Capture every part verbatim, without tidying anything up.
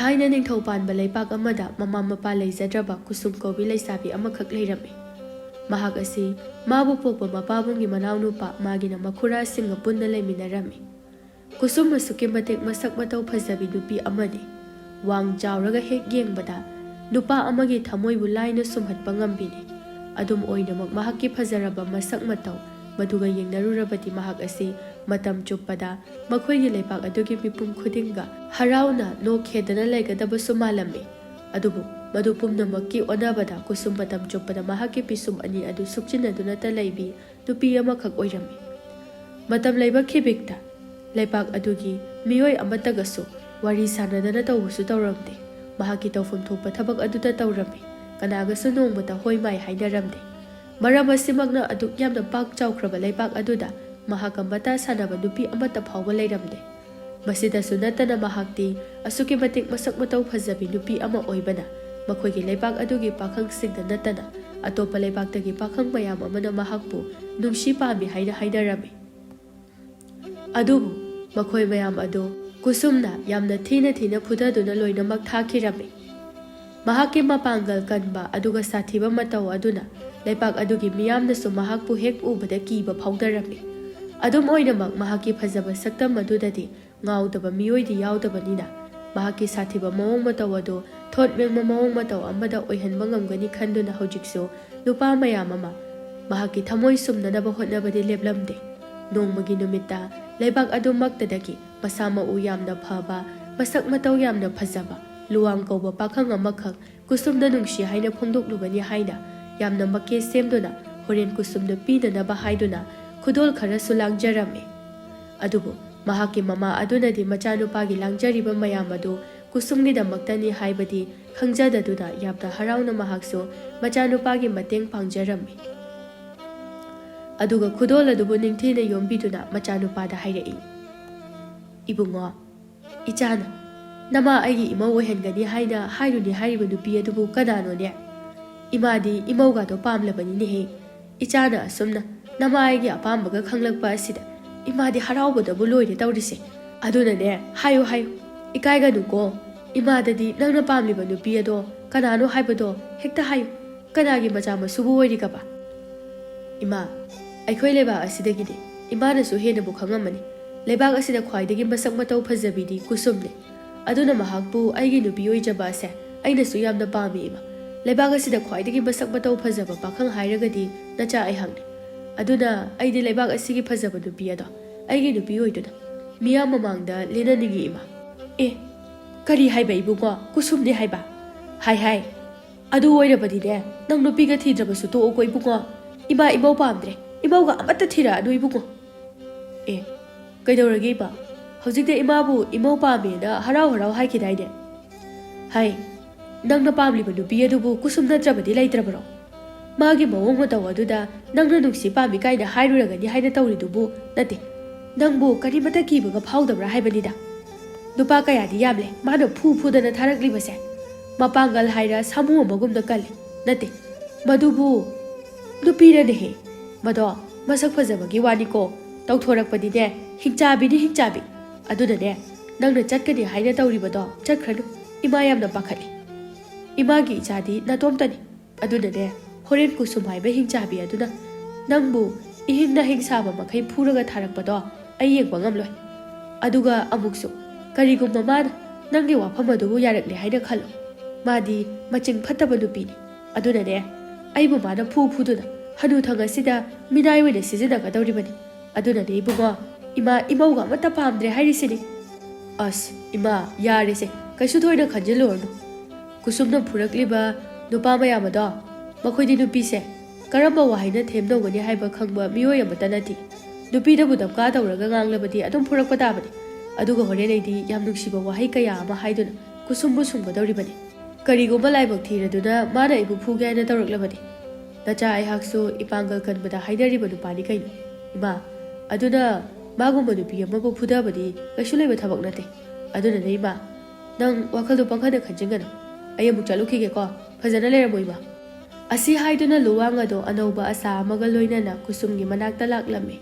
ꯊꯥꯏꯅ ꯅꯤꯡꯊꯧ ꯄꯥꯟꯕ ꯂꯩꯄꯥꯛ ꯑꯃꯗ ꯃꯃꯥ ꯃꯄꯥ ꯂꯩꯖꯗ꯭ꯔꯕ ꯀꯨꯁꯨꯝ ꯀꯧꯕꯤ ꯂꯩꯁꯥꯕꯤ ꯑꯃꯈꯛ ꯂꯩꯔꯝꯃꯤ꯫ ꯃꯍꯥꯛ ꯑꯁꯤ ꯃꯥꯕꯨ ꯄꯣꯛꯄ ꯃꯄꯥꯕꯨꯡꯒꯤ ꯃꯅꯥꯎꯅꯨꯄꯥ, ꯃꯥꯒꯤꯅ ꯃꯈꯨꯔꯥꯁꯤꯡꯒ ꯄꯨꯟꯅ ꯂꯩꯃꯤꯟꯅꯔꯝꯃꯤ꯫ ꯀꯨꯁꯨꯝ ꯑꯁꯨꯛꯀꯤ ꯃꯇꯤꯛ ꯃꯁꯛ ꯃꯇꯧ ꯐꯖꯕꯤ ꯅꯨꯄꯤ ꯑꯃꯅꯤ꯫ ꯋꯥꯡ ꯆꯥꯎꯔꯒ ꯍꯦꯛ ꯌꯦꯡꯕꯗ ꯅꯨꯄꯥ ꯑꯃꯒꯤ ꯊꯃꯣꯏꯕꯨ ꯂꯥꯏꯅ ꯁꯨꯝꯍꯠꯄ ꯉꯝꯕꯤꯅꯤ꯫ ꯑꯗꯨꯝ ꯑꯣꯏꯅꯃꯛ, ꯃꯍꯥꯛꯀꯤ ꯐꯖꯔꯕ ꯃꯁꯛ ꯃꯇꯧ ꯃꯗꯨꯒ ꯌꯦꯡꯅꯔꯨꯔꯕꯗꯤ, ꯃꯍꯥꯛ ꯑꯁꯤ ꯃꯇꯝ ꯆꯨꯞꯄꯗ ꯃꯈꯣꯏꯒꯤ ꯂꯩꯄꯥꯛ ꯑꯗꯨꯒꯤ ꯃꯤꯄꯨꯝ ꯈꯨꯗꯤꯡꯒ ꯍꯔꯥꯎꯅ ꯅꯣꯛꯈꯦꯗꯅ ꯂꯩꯒꯗꯕꯁꯨ ꯃꯥꯜꯂꯝꯃꯤ꯫ ꯑꯗꯨꯕꯨ ꯃꯗꯨ ꯄꯨꯝꯅꯃꯛꯀꯤ ꯑꯣꯟꯅꯕꯗ, ꯀꯨꯁꯨꯝ ꯃꯇꯝ ꯆꯨꯞꯄꯗ ꯃꯍꯥꯛꯀꯤ ꯄꯤꯁꯨꯝ ꯑꯅꯤ ꯑꯗꯨ ꯁꯨꯞꯆꯤꯟꯅꯗꯨꯅꯇ ꯂꯩꯕꯤ ꯅꯨꯄꯤ ꯑꯃꯈꯛ ꯑꯣꯏꯔꯝꯃꯤ꯫ ꯃꯇꯝ ꯂꯩꯕ ꯈꯤꯕꯤꯛꯇ ꯂꯩꯄꯥꯛ ꯑꯗꯨꯒꯤ ꯃꯤꯑꯣꯏ ꯑꯃꯠꯇꯒꯁꯨ ꯋꯥꯔꯤ ꯁꯥꯟꯅꯗꯅ ꯇꯧꯕꯁꯨ ꯇꯧꯔꯝꯗꯦ꯫ ꯃꯍꯥꯛꯀꯤ ꯇꯧꯐꯝ ꯊꯣꯛꯄ ꯊꯕꯛ ꯑꯗꯨꯗ ꯇꯧꯔꯝꯃꯤ꯫ ꯀꯅꯥꯒꯁꯨ ꯅꯣꯡꯃꯇ ꯍꯣꯏ ꯃꯥꯏ ꯍꯥꯏꯅꯔꯝꯗꯦ꯫ ꯃꯔꯝ ꯑꯁꯤꯃꯛꯅ, ꯑꯗꯨꯛ ꯌꯥꯝꯅ ꯄꯥꯛ ꯆꯥꯎꯈ꯭ꯔꯕ ꯂꯩꯄꯥꯛ ꯑꯗꯨꯗ ꯃꯍꯥꯛꯀ ꯃꯇꯥ ꯁꯥꯟꯅꯕ ꯅꯨꯄꯤ ꯑꯃꯠꯇ ꯐꯥꯎꯕ ꯂꯩꯔꯝꯗꯦ꯫ ꯃꯁꯤꯗꯁꯨ ꯅꯠꯇꯅ, ꯃꯍꯥꯛꯇꯤ ꯑꯁꯨꯛꯀꯤ ꯃꯇꯤꯛ ꯃꯁꯛ ꯃꯇꯧ ꯐꯖꯕꯤ ꯅꯨꯄꯤ ꯑꯃ ꯑꯣꯏꯕꯅ, ꯃꯈꯣꯏꯒꯤ ꯂꯩꯄꯥꯛ ꯑꯗꯨꯒꯤ ꯄꯥꯈꯪꯁꯤꯡꯗ ꯅꯠꯇꯅ ꯑꯇꯣꯞꯄ ꯂꯩꯄꯥꯛꯇꯒꯤ ꯄꯥꯈꯪ ꯃꯌꯥꯝ ꯑꯃꯅ ꯃꯍꯥꯛꯄꯨ ꯅꯨꯡꯁꯤ ꯄꯥꯝꯃꯤ ꯍꯥꯏꯅ ꯍꯥꯏꯅꯔꯝꯃꯤ꯫ ꯑꯗꯨꯕꯨ ꯃꯈꯣꯏ ꯃꯌꯥꯝ ꯑꯗꯨ ꯀꯨꯁꯨꯝꯅ ꯌꯥꯝꯅ ꯊꯤꯅ ꯊꯤꯅ ꯐꯨꯊꯗꯨꯅ ꯂꯣꯏꯅꯃꯛ ꯊꯥꯈꯤꯔꯝꯃꯤ꯫ ꯃꯍꯥꯛꯀꯤ ꯃꯄꯥꯡꯒꯜ ꯀꯟꯕ ꯑꯗꯨꯒ ꯁꯥꯊꯤꯕ ꯃꯇꯧ ꯑꯗꯨꯅ ꯂꯩꯄꯥꯛ ꯑꯗꯨꯒꯤ ꯃꯤꯌꯥꯝꯅꯁꯨ ꯃꯍꯥꯛꯄꯨ ꯍꯦꯛ ꯎꯕꯗ ꯀꯤꯕ ꯐꯥꯎꯗꯔꯝꯃꯤ꯫ ꯑꯗꯨꯝ ꯑꯣꯏꯅꯃꯛ, ꯃꯍꯥꯛꯀꯤ ꯐꯖꯕ ꯁꯛꯇꯝ ꯑꯗꯨꯗꯗꯤ ꯉꯥꯎꯗꯕ ꯃꯤꯑꯣꯏꯗꯤ ꯌꯥꯎꯗꯕꯅꯤꯅ, ꯃꯍꯥꯛꯀꯤ ꯁꯥꯊꯤꯕ ꯃꯑꯣꯡ ꯃꯇꯧ ꯑꯗꯨ ꯊꯣꯠ ꯃꯦꯡꯕ ꯃꯑꯣꯡ ꯃꯇꯧ ꯑꯃꯗ ꯑꯣꯏꯍꯟꯕ ꯉꯝꯒꯅꯤ ꯈꯟꯗꯨꯅ ꯍꯧꯖꯤꯛꯁꯨ ꯅꯨꯄꯥ ꯃꯌꯥꯝ ꯑꯃ ꯃꯍꯥꯛꯀꯤ ꯊꯃꯣꯏ ꯁꯨꯝꯅꯅꯕ ꯍꯣꯠꯅꯕꯗꯤ ꯂꯦꯞꯂꯝꯗꯦ꯫ ꯅꯣꯡꯃꯒꯤ ꯅꯨꯃꯤꯠꯇ ꯂꯩꯕꯥꯛ ꯑꯗꯨꯃꯛꯇꯗꯒꯤ ꯃꯁꯥ ꯃꯎ ꯌꯥꯝꯅ ꯐꯕ, ꯃꯁꯛ ꯃꯇꯧ ꯌꯥꯝꯅ ꯐꯖꯕ, ꯂꯨꯋꯥꯡ ꯀꯧꯕ ꯄꯥꯈꯪ ꯑꯃꯈꯛ ꯀꯨꯁꯨꯝꯗ ꯅꯨꯡꯁꯤ ꯍꯥꯏꯅ ꯐꯣꯡꯗꯣꯛꯂꯨꯒꯅꯤ ꯍꯥꯏꯅ ꯌꯥꯝꯅ ꯃꯀꯦ ꯁꯦꯝꯗꯨꯅ ꯍꯣꯔꯦꯟ ꯀꯨꯁꯨꯝꯗ ꯄꯤꯅꯅꯕ ꯍꯥꯏꯗꯨꯅ ꯈꯨꯗꯣꯜ ꯈꯔꯁꯨ ꯂꯥꯡꯖꯔꯝꯃꯤ꯫ ꯑꯗꯨꯕꯨ ꯃꯍꯥꯛꯀꯤ ꯃꯃꯥ ꯑꯗꯨꯅꯗꯤ ꯃꯆꯥꯅꯨꯄꯥꯒꯤ ꯂꯥꯡꯖꯔꯤꯕ ꯃꯌꯥꯝ ꯑꯗꯨ ꯀꯨꯁꯨꯝꯒꯤꯗꯃꯛꯇꯅꯤ ꯍꯥꯏꯕꯗꯤ ꯈꯪꯖꯗꯗꯨꯅ ꯌꯥꯝꯅ ꯍꯔꯥꯎꯅ ꯃꯍꯥꯛꯁꯨ ꯃꯆꯥꯅꯨꯄꯥꯒꯤ ꯃꯇꯦꯡ ꯄꯥꯡꯖꯔꯝꯃꯤ꯫ ꯑꯗꯨꯒ ꯈꯨꯗꯣꯜ ꯑꯗꯨꯕꯨ ꯅꯤꯡꯊꯤꯅ ꯌꯣꯝꯕꯤꯗꯨꯅ ꯃꯆꯥꯅꯨꯄꯥꯗ ꯍꯥꯏꯔꯛꯏ, "ꯏꯕꯨꯡꯉꯣ, ꯏꯆꯥꯅ ꯅꯃꯥ ꯑꯩꯒꯤ ꯏꯃꯧ ꯑꯣꯏꯍꯟꯒꯅꯤ ꯍꯥꯏꯅ ꯍꯥꯏꯔꯨꯅꯤ ꯍꯥꯏꯔꯤꯕ ꯅꯨꯄꯤ ꯑꯗꯨꯕꯨ ꯀꯅꯥꯅꯣꯅꯦ? ꯏꯃꯥꯗꯤ ꯏꯃꯧꯒꯗꯣ ꯄꯥꯝꯂꯕꯅꯤꯅꯦꯍꯦ꯫ ꯏꯆꯥꯅ ꯑꯁꯨꯝꯅ ꯅꯃꯥ ꯑꯩꯒꯤ ꯑꯄꯥꯝꯕꯒ ꯈꯪꯂꯛꯄ ꯑꯁꯤꯗ ꯏꯃꯥꯗꯤ ꯍꯔꯥꯎꯕꯗꯕꯨ ꯂꯣꯏꯔꯦ ꯇꯧꯔꯤꯁꯦ꯫ ꯑꯗꯨꯅꯅꯦ, ꯍꯥꯏꯌꯨ ꯍꯥꯏꯌꯨ, ꯏꯀꯥꯏꯒꯅꯨꯀꯣ"꯫ ꯏꯃꯥꯗꯗꯤ ꯅꯪꯅ ꯄꯥꯝꯂꯤꯕ ꯅꯨꯄꯤ ꯑꯗꯣ ꯀꯅꯥꯅꯣ ꯍꯥꯏꯕꯗꯣ ꯍꯦꯛꯇ ꯍꯥꯏꯌꯨ꯫ ꯀꯅꯥꯒꯤ ꯃꯆꯥ ꯃꯁꯨꯕꯨ ꯑꯣꯏꯔꯤꯒꯕ? ꯏꯃꯥ, ꯑꯩꯈꯣꯏ ꯂꯩꯕꯥꯛ ꯑꯁꯤꯗꯒꯤꯅꯤ꯫ ꯏꯃꯥꯅꯁꯨ ꯍꯦꯟꯅꯕꯨ ꯈꯪꯉꯝꯃꯅꯤ꯫ ꯂꯩꯕꯥꯛ ꯑꯁꯤꯗ ꯈ꯭ꯋꯥꯏꯗꯒꯤ ꯃꯁꯛ ꯃꯇꯧ ꯐꯖꯕꯤꯗꯤ ꯀꯨꯁꯨꯝꯅꯤ꯫ ꯑꯗꯨꯅ ꯃꯍꯥꯛꯄꯨ ꯑꯩꯒꯤ ꯅꯨꯄꯤ ꯑꯣꯏꯖꯕ ꯑꯁꯦ ꯑꯩꯅꯁꯨ ꯌꯥꯝꯅ ꯄꯥꯝꯃꯤ, ꯏꯃꯥ꯫ ꯂꯩꯕꯥꯛ ꯑꯁꯤꯗ ꯈ꯭ꯋꯥꯏꯗꯒꯤ ꯃꯁꯛ ꯃꯇꯧ ꯐꯖꯕ ꯄꯥꯈꯪ ꯍꯥꯏꯔꯒꯗꯤ ꯅꯆꯥ ꯑꯩꯍꯥꯛꯅꯤ꯫ ꯑꯗꯨꯅ ꯑꯩꯗꯤ ꯂꯩꯕꯥꯛ ꯑꯁꯤꯒꯤ ꯐꯖꯕ ꯅꯨꯄꯤ ꯑꯗꯣ ꯑꯩꯒꯤ ꯅꯨꯄꯤ ꯑꯣꯏꯗꯨꯅ ꯃꯤꯌꯥꯝ ꯃꯃꯥꯡꯗ ꯂꯦꯟꯅꯅꯤꯡꯉꯤ, ꯏꯃꯥ꯫ ꯑꯦ, ꯀꯔꯤ ꯍꯥꯏꯕ ꯏꯕꯨꯡꯉꯣ? ꯀꯨꯁꯨꯝꯅꯤ ꯍꯥꯏꯕ? ꯍꯥꯏ ꯍꯥꯏ꯫ ꯑꯗꯨ ꯑꯣꯏꯔꯕꯗꯤꯅꯦ, ꯅꯪ ꯅꯨꯄꯤꯒ ꯊꯤꯗ꯭ꯔꯕꯁꯨ ꯇꯣꯛꯑꯣꯀꯣ ꯏꯕꯨꯡꯉꯣ꯫ ꯏꯃꯥ ꯏꯃꯧ ꯄꯥꯝꯗ꯭ꯔꯦ꯫ ꯏꯃꯧꯒ ꯑꯃꯠꯇ ꯊꯤꯔꯛꯑꯅꯨ ꯏꯕꯨꯡꯉꯣ꯫ ꯑꯦ, ꯀꯩꯗꯧꯔꯒꯦ ꯏꯃꯥ? ꯍꯧꯖꯤꯛꯇ ꯏꯃꯥꯕꯨ ꯏꯃꯧ ꯄꯥꯝꯃꯦꯅ ꯍꯔꯥꯎ ꯍꯔꯥꯎ ꯍꯥꯏꯈꯤꯗꯥꯏꯅꯦ? ꯍꯥꯏ, ꯅꯪꯅ ꯄꯥꯝꯂꯤꯕ ꯅꯨꯄꯤ ꯑꯗꯨꯕꯨ ꯀꯨꯁꯨꯝ ꯅꯠꯇ꯭ꯔꯕꯗꯤ ꯂꯩꯇ꯭ꯔꯕꯔꯣ? ꯃꯥꯒꯤ ꯃꯑꯣꯡ ꯃꯇꯧ ꯑꯗꯨꯗ ꯅꯪꯅ ꯅꯨꯡꯁꯤ ꯄꯥꯝꯃꯤ ꯀꯥꯏꯅ ꯍꯥꯏꯔꯨꯔꯒꯅꯤ ꯍꯥꯏꯅ ꯇꯧꯔꯤꯗꯨꯕꯨ ꯅꯠꯇꯦ꯫ ꯅꯪꯕꯨ ꯀꯔꯤꯃꯇ ꯀꯤꯕꯒ ꯐꯥꯎꯗꯕ꯭ꯔꯥ ꯍꯥꯏꯕꯅꯤꯗ꯫ ꯅꯨꯄꯥ ꯀꯌꯥꯗꯤ ꯌꯥꯝꯂꯦ, ꯃꯥꯅ ꯐꯨ ꯐꯨꯗꯅ ꯊꯥꯔꯛꯂꯤꯕꯁꯦ꯫ ꯃꯄꯥꯡꯒꯜ ꯍꯥꯏꯔ ꯁꯥꯃꯨ ꯑꯃꯒꯨꯝꯅ ꯀꯜꯂꯤ꯫ ꯅꯠꯇꯦ, ꯃꯗꯨꯕꯨ ꯅꯨꯄꯤꯔꯅꯦꯍꯦ꯫ ꯃꯗꯣ ꯃꯁꯛ ꯐꯖꯕꯒꯤ ꯋꯥꯅꯤꯀꯣ, ꯇꯧꯊꯣꯔꯛꯄꯗꯤꯅꯦ, ꯍꯤꯡꯆꯥꯕꯤꯅꯤ ꯍꯤꯡꯆꯥꯕꯤ꯫ ꯑꯗꯨꯅꯅꯦ, ꯅꯪꯅ ꯆꯠꯀꯅꯤ ꯍꯥꯏꯅ ꯇꯧꯔꯤꯕꯗꯣ ꯆꯠꯈ꯭ꯔꯅꯨ꯫ ꯏꯃꯥ ꯌꯥꯝꯅ ꯄꯥꯈꯠꯂꯤ꯫ ꯏꯃꯥꯒꯤ ꯏꯆꯥꯗꯤ ꯅꯥꯇꯣꯝꯇꯅꯤ꯫ ꯑꯗꯨꯅꯅꯦ, ꯍꯣꯔꯦꯟ ꯀꯨꯁꯨꯝ ꯍꯥꯏꯕ ꯍꯤꯡꯆꯥꯕꯤ ꯑꯗꯨꯅ ꯅꯪꯕꯨ ꯏꯍꯤꯡ ꯅꯥꯍꯤꯡ ꯁꯥꯕ ꯃꯈꯩ ꯐꯨꯔꯒ ꯊꯥꯔꯛꯄꯗꯣ ꯑꯩ ꯌꯦꯡꯕ ꯉꯝꯂꯣꯏ꯫ ꯑꯗꯨꯒ ꯑꯃꯨꯛꯁꯨ, ꯀꯔꯤꯒꯨꯝꯕ ꯃꯥꯅ ꯅꯪꯒꯤ ꯋꯥꯐꯝ ꯑꯗꯨꯕꯨ ꯌꯥꯔꯛꯂꯦ ꯍꯥꯏꯅ ꯈꯜꯂꯣ꯫ ꯃꯥꯗꯤ ꯃꯆꯤꯡ ꯐꯠꯇꯕ ꯅꯨꯄꯤꯅꯤ꯫ ꯑꯗꯨꯅꯅꯦ, ꯑꯩꯕꯨ ꯃꯥꯅ ꯐꯨ ꯐꯨꯗꯨꯅ ꯍꯅꯨꯊꯪ ꯑꯁꯤꯗ ꯃꯤꯅꯥꯏ ꯑꯣꯏꯅ ꯁꯤꯖꯤꯟꯅꯒꯗꯧꯔꯤꯕꯅꯤ꯫ ꯑꯗꯨꯅꯅꯦ ꯏꯕꯨꯡꯉꯣ, ꯏꯃꯥ ꯏꯃꯧꯒ ꯑꯃꯠꯇ ꯄꯥꯝꯗ꯭ꯔꯦ ꯍꯥꯏꯔꯤꯁꯤꯅꯤ꯫ ꯑꯁ, ꯏꯃꯥ, ꯌꯥꯔꯦꯁꯦ, ꯀꯩꯁꯨ ꯊꯣꯏꯅ ꯈꯟꯖꯤꯜꯂꯨꯔꯅꯨ꯫ ꯀꯨꯁꯨꯝꯅ ꯐꯨꯔꯛꯂꯤꯕ ꯅꯨꯄꯥ ꯃꯌꯥꯝ ꯑꯗꯣ, ꯃꯈꯣꯏꯗꯤ ꯅꯨꯄꯤꯁꯦ ꯀꯔꯝꯕ ꯋꯥꯍꯩꯅ ꯊꯦꯝꯗꯧꯒꯅꯤ ꯍꯥꯏꯕ ꯈꯪꯕ ꯃꯤꯑꯣꯏ ꯑꯃꯠꯇ ꯅꯠꯇꯦ꯫ ꯅꯨꯄꯤꯗꯕꯨ ꯗꯞꯀꯥ ꯇꯧꯔꯒ ꯉꯥꯡꯂꯕꯗꯤ ꯑꯗꯨꯝ ꯐꯨꯔꯛꯄ ꯇꯥꯕꯅꯤ꯫ ꯑꯗꯨꯒ ꯍꯣꯔꯦꯟ ꯑꯩꯗꯤ ꯌꯥꯝ ꯅꯨꯡꯁꯤꯕ ꯋꯥꯍꯩ ꯀꯌꯥ ꯑꯃ ꯍꯥꯏꯗꯨꯅ ꯀꯨꯁꯨꯝꯕꯨ ꯁꯨꯝꯒꯗꯧꯔꯤꯕꯅꯤ꯫ ꯀꯔꯤꯒꯨꯝꯕ ꯂꯥꯏꯕꯛ ꯊꯤꯔꯗꯨꯅ ꯃꯥꯅ ꯑꯩꯕꯨ ꯐꯨꯒꯦ ꯍꯥꯏꯅ ꯇꯧꯔꯛꯂꯕꯗꯤ, ꯅꯆꯥ ꯑꯩꯍꯥꯛꯁꯨ ꯏꯄꯥꯡꯒꯜ ꯀꯟꯕꯗ ꯍꯥꯏꯅꯔꯤꯕ ꯅꯨꯄꯥꯅꯤ ꯀꯩꯅꯣ, ꯏꯃꯥ꯫ ꯑꯗꯨꯅ ꯃꯥꯒꯨꯝꯕ ꯅꯨꯄꯤ ꯑꯃꯕꯨ ꯐꯨꯗꯕꯗꯤ ꯀꯩꯁꯨ ꯂꯩꯕ ꯊꯕꯛ ꯅꯠꯇꯦ꯫ ꯑꯗꯨꯅꯅꯦ ꯏꯃꯥ, ꯅꯪ ꯋꯥꯈꯜꯗꯣ ꯄꯪꯈꯟꯗ ꯈꯟꯖꯤꯟꯒꯅꯨ꯫ ꯑꯩ ꯑꯃꯨꯛ ꯆꯠꯂꯨꯈꯤꯒꯦꯀꯣ꯫ ꯐꯖꯅ ꯂꯩꯔꯝꯃꯣ ꯏꯃꯥ꯫ ꯑꯁꯤ ꯍꯥꯏꯗꯨꯅ ꯂꯨꯋꯥꯡ ꯑꯗꯣ ꯑꯅꯧꯕ ꯑꯁꯥ ꯑꯃꯒ ꯂꯣꯏꯅꯅ ꯀꯨꯁꯨꯝꯒꯤ ꯃꯅꯥꯛꯇ ꯂꯥꯛꯂꯝꯃꯤ꯫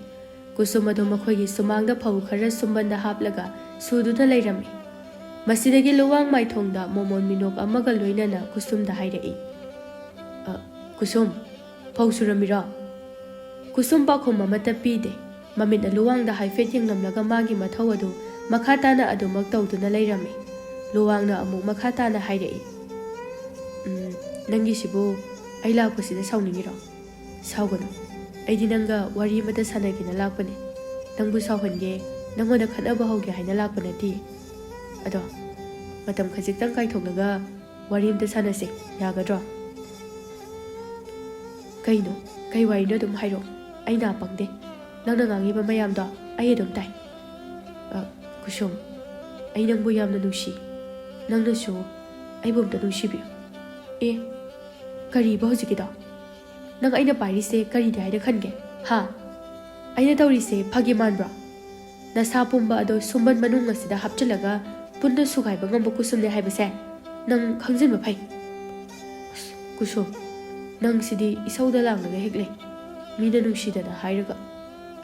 ꯀꯨꯁꯨꯝ ꯑꯗꯣ ꯃꯈꯣꯏꯒꯤ ꯁꯨꯃꯥꯡꯗ ꯐꯧ ꯈꯔ ꯁꯨꯝꯕꯟꯗ ꯍꯥꯞꯂꯒ ꯁꯨꯗꯨꯅ ꯂꯩꯔꯝꯃꯤ꯫ ꯃꯁꯤꯗꯒꯤ ꯂꯨꯋꯥꯡ ꯃꯥꯏꯊꯣꯡꯗ ꯃꯣꯃꯣꯟ ꯃꯤꯅꯣꯛ ꯑꯃꯒ ꯂꯣꯏꯅꯅ ꯀꯨꯁꯨꯝꯗ ꯍꯥꯏꯔꯛꯏ, "ꯑ, ꯀꯨꯁꯨꯝ, ꯐꯧ ꯁꯨꯔꯝꯃꯤꯔꯣ?" ꯀꯨꯁꯨꯝ ꯄꯥꯎꯈꯨꯝ ꯑꯃꯠꯇ ꯄꯤꯗꯦ꯫ ꯃꯃꯤꯠꯅ ꯂꯨꯋꯥꯡꯗ ꯍꯥꯏꯐꯦꯠ ꯌꯦꯡꯂꯝꯂꯒ ꯃꯥꯒꯤ ꯃꯊꯧ ꯑꯗꯨ ꯃꯈꯥ ꯇꯥꯅ ꯑꯗꯨꯃꯛ ꯇꯧꯗꯨꯅ ꯂꯩꯔꯝꯃꯤ꯫ ꯂꯨꯋꯥꯡꯅ ꯑꯃꯨꯛ ꯃꯈꯥ ꯇꯥꯅ ꯍꯥꯏꯔꯛꯏ, "ꯎꯝ, ꯅꯪꯒꯤꯁꯤꯕꯨ ꯑꯩ ꯂꯥꯛꯄꯁꯤꯗ ꯁꯥꯎꯅꯤꯡꯉꯤꯔꯣ?" "ꯁꯥꯎꯒꯅꯨ꯫ ꯑꯩꯗꯤ ꯅꯪꯒ ꯋꯥꯔꯤ ꯑꯃꯇ ꯁꯥꯟꯅꯒꯦꯅ ꯂꯥꯛꯄꯅꯦ꯫ ꯅꯪꯕꯨ ꯁꯥꯎꯍꯟꯒꯦ, ꯅꯪꯉꯣꯟꯗ ꯈꯠꯅꯕ ꯍꯧꯒꯦ ꯍꯥꯏꯅ ꯂꯥꯛꯄ ꯅꯠꯇꯤꯌꯦ꯫ ꯑꯗꯣ, ꯃꯇꯝ ꯈꯖꯤꯛꯇꯪ ꯀꯥꯏꯊꯣꯛꯂꯒ ꯋꯥꯔꯤ ꯑꯃꯇ ꯁꯥꯟꯅꯁꯦ, ꯌꯥꯒꯗ꯭ꯔꯣ?" "ꯀꯩꯅꯣ? ꯀꯩ ꯋꯥꯔꯤꯅꯣ? ꯑꯗꯨꯝ ꯍꯥꯏꯔꯛꯑꯣ꯫ ꯑꯩ ꯅꯥ ꯄꯪꯗꯦ꯫ ꯅꯪꯅ ꯉꯥꯡꯉꯤꯕ ꯃꯌꯥꯝꯗꯣ ꯑꯩ ꯑꯗꯨꯝ ꯇꯥꯏ꯫" "ꯑ, ꯀꯨꯁꯨꯝ, ꯑꯩ ꯅꯪꯕꯨ ꯌꯥꯝꯅ ꯅꯨꯡꯁꯤ꯫ ꯅꯪꯅꯁꯨ ꯑꯩꯕꯨ ꯑꯝꯇ ꯅꯨꯡꯁꯤꯕꯤꯌꯨ꯫" "ꯑꯦ, ꯀꯔꯤꯕ ꯍꯧꯖꯤꯛꯀꯤꯗꯣ? ꯅꯪ ꯑꯩꯅ ꯄꯥꯏꯔꯤꯁꯦ ꯀꯔꯤꯅꯤ ꯍꯥꯏꯅ ꯈꯟꯒꯦ? ꯍꯥ? ꯑꯩꯅ ꯇꯧꯔꯤꯁꯦ ꯐꯥꯒꯤ ꯃꯥꯟꯕ꯭ꯔꯣ? ꯅꯁꯥ ꯄꯨꯝꯕ ꯑꯗꯣ ꯁꯨꯝꯕꯟ ꯃꯅꯨꯡ ꯑꯁꯤꯗ ꯍꯥꯞꯆꯤꯜꯂꯒ ꯄꯨꯟꯅ ꯁꯨꯒꯥꯏꯕ ꯉꯝꯕ ꯀꯨꯁꯨꯝꯅꯦ ꯍꯥꯏꯕꯁꯦ ꯅꯪ ꯈꯪꯖꯤꯟꯕ ꯐꯩ꯫" "ꯑꯁ, ꯀꯨꯁꯨꯝ, ꯅꯪꯁꯤꯗꯤ ꯏꯁꯧꯗ ꯂꯥꯡꯂꯒ ꯍꯦꯛ ꯂꯩ꯫ ꯃꯤꯅ ꯅꯨꯡꯁꯤꯗꯅ ꯍꯥꯏꯔꯒ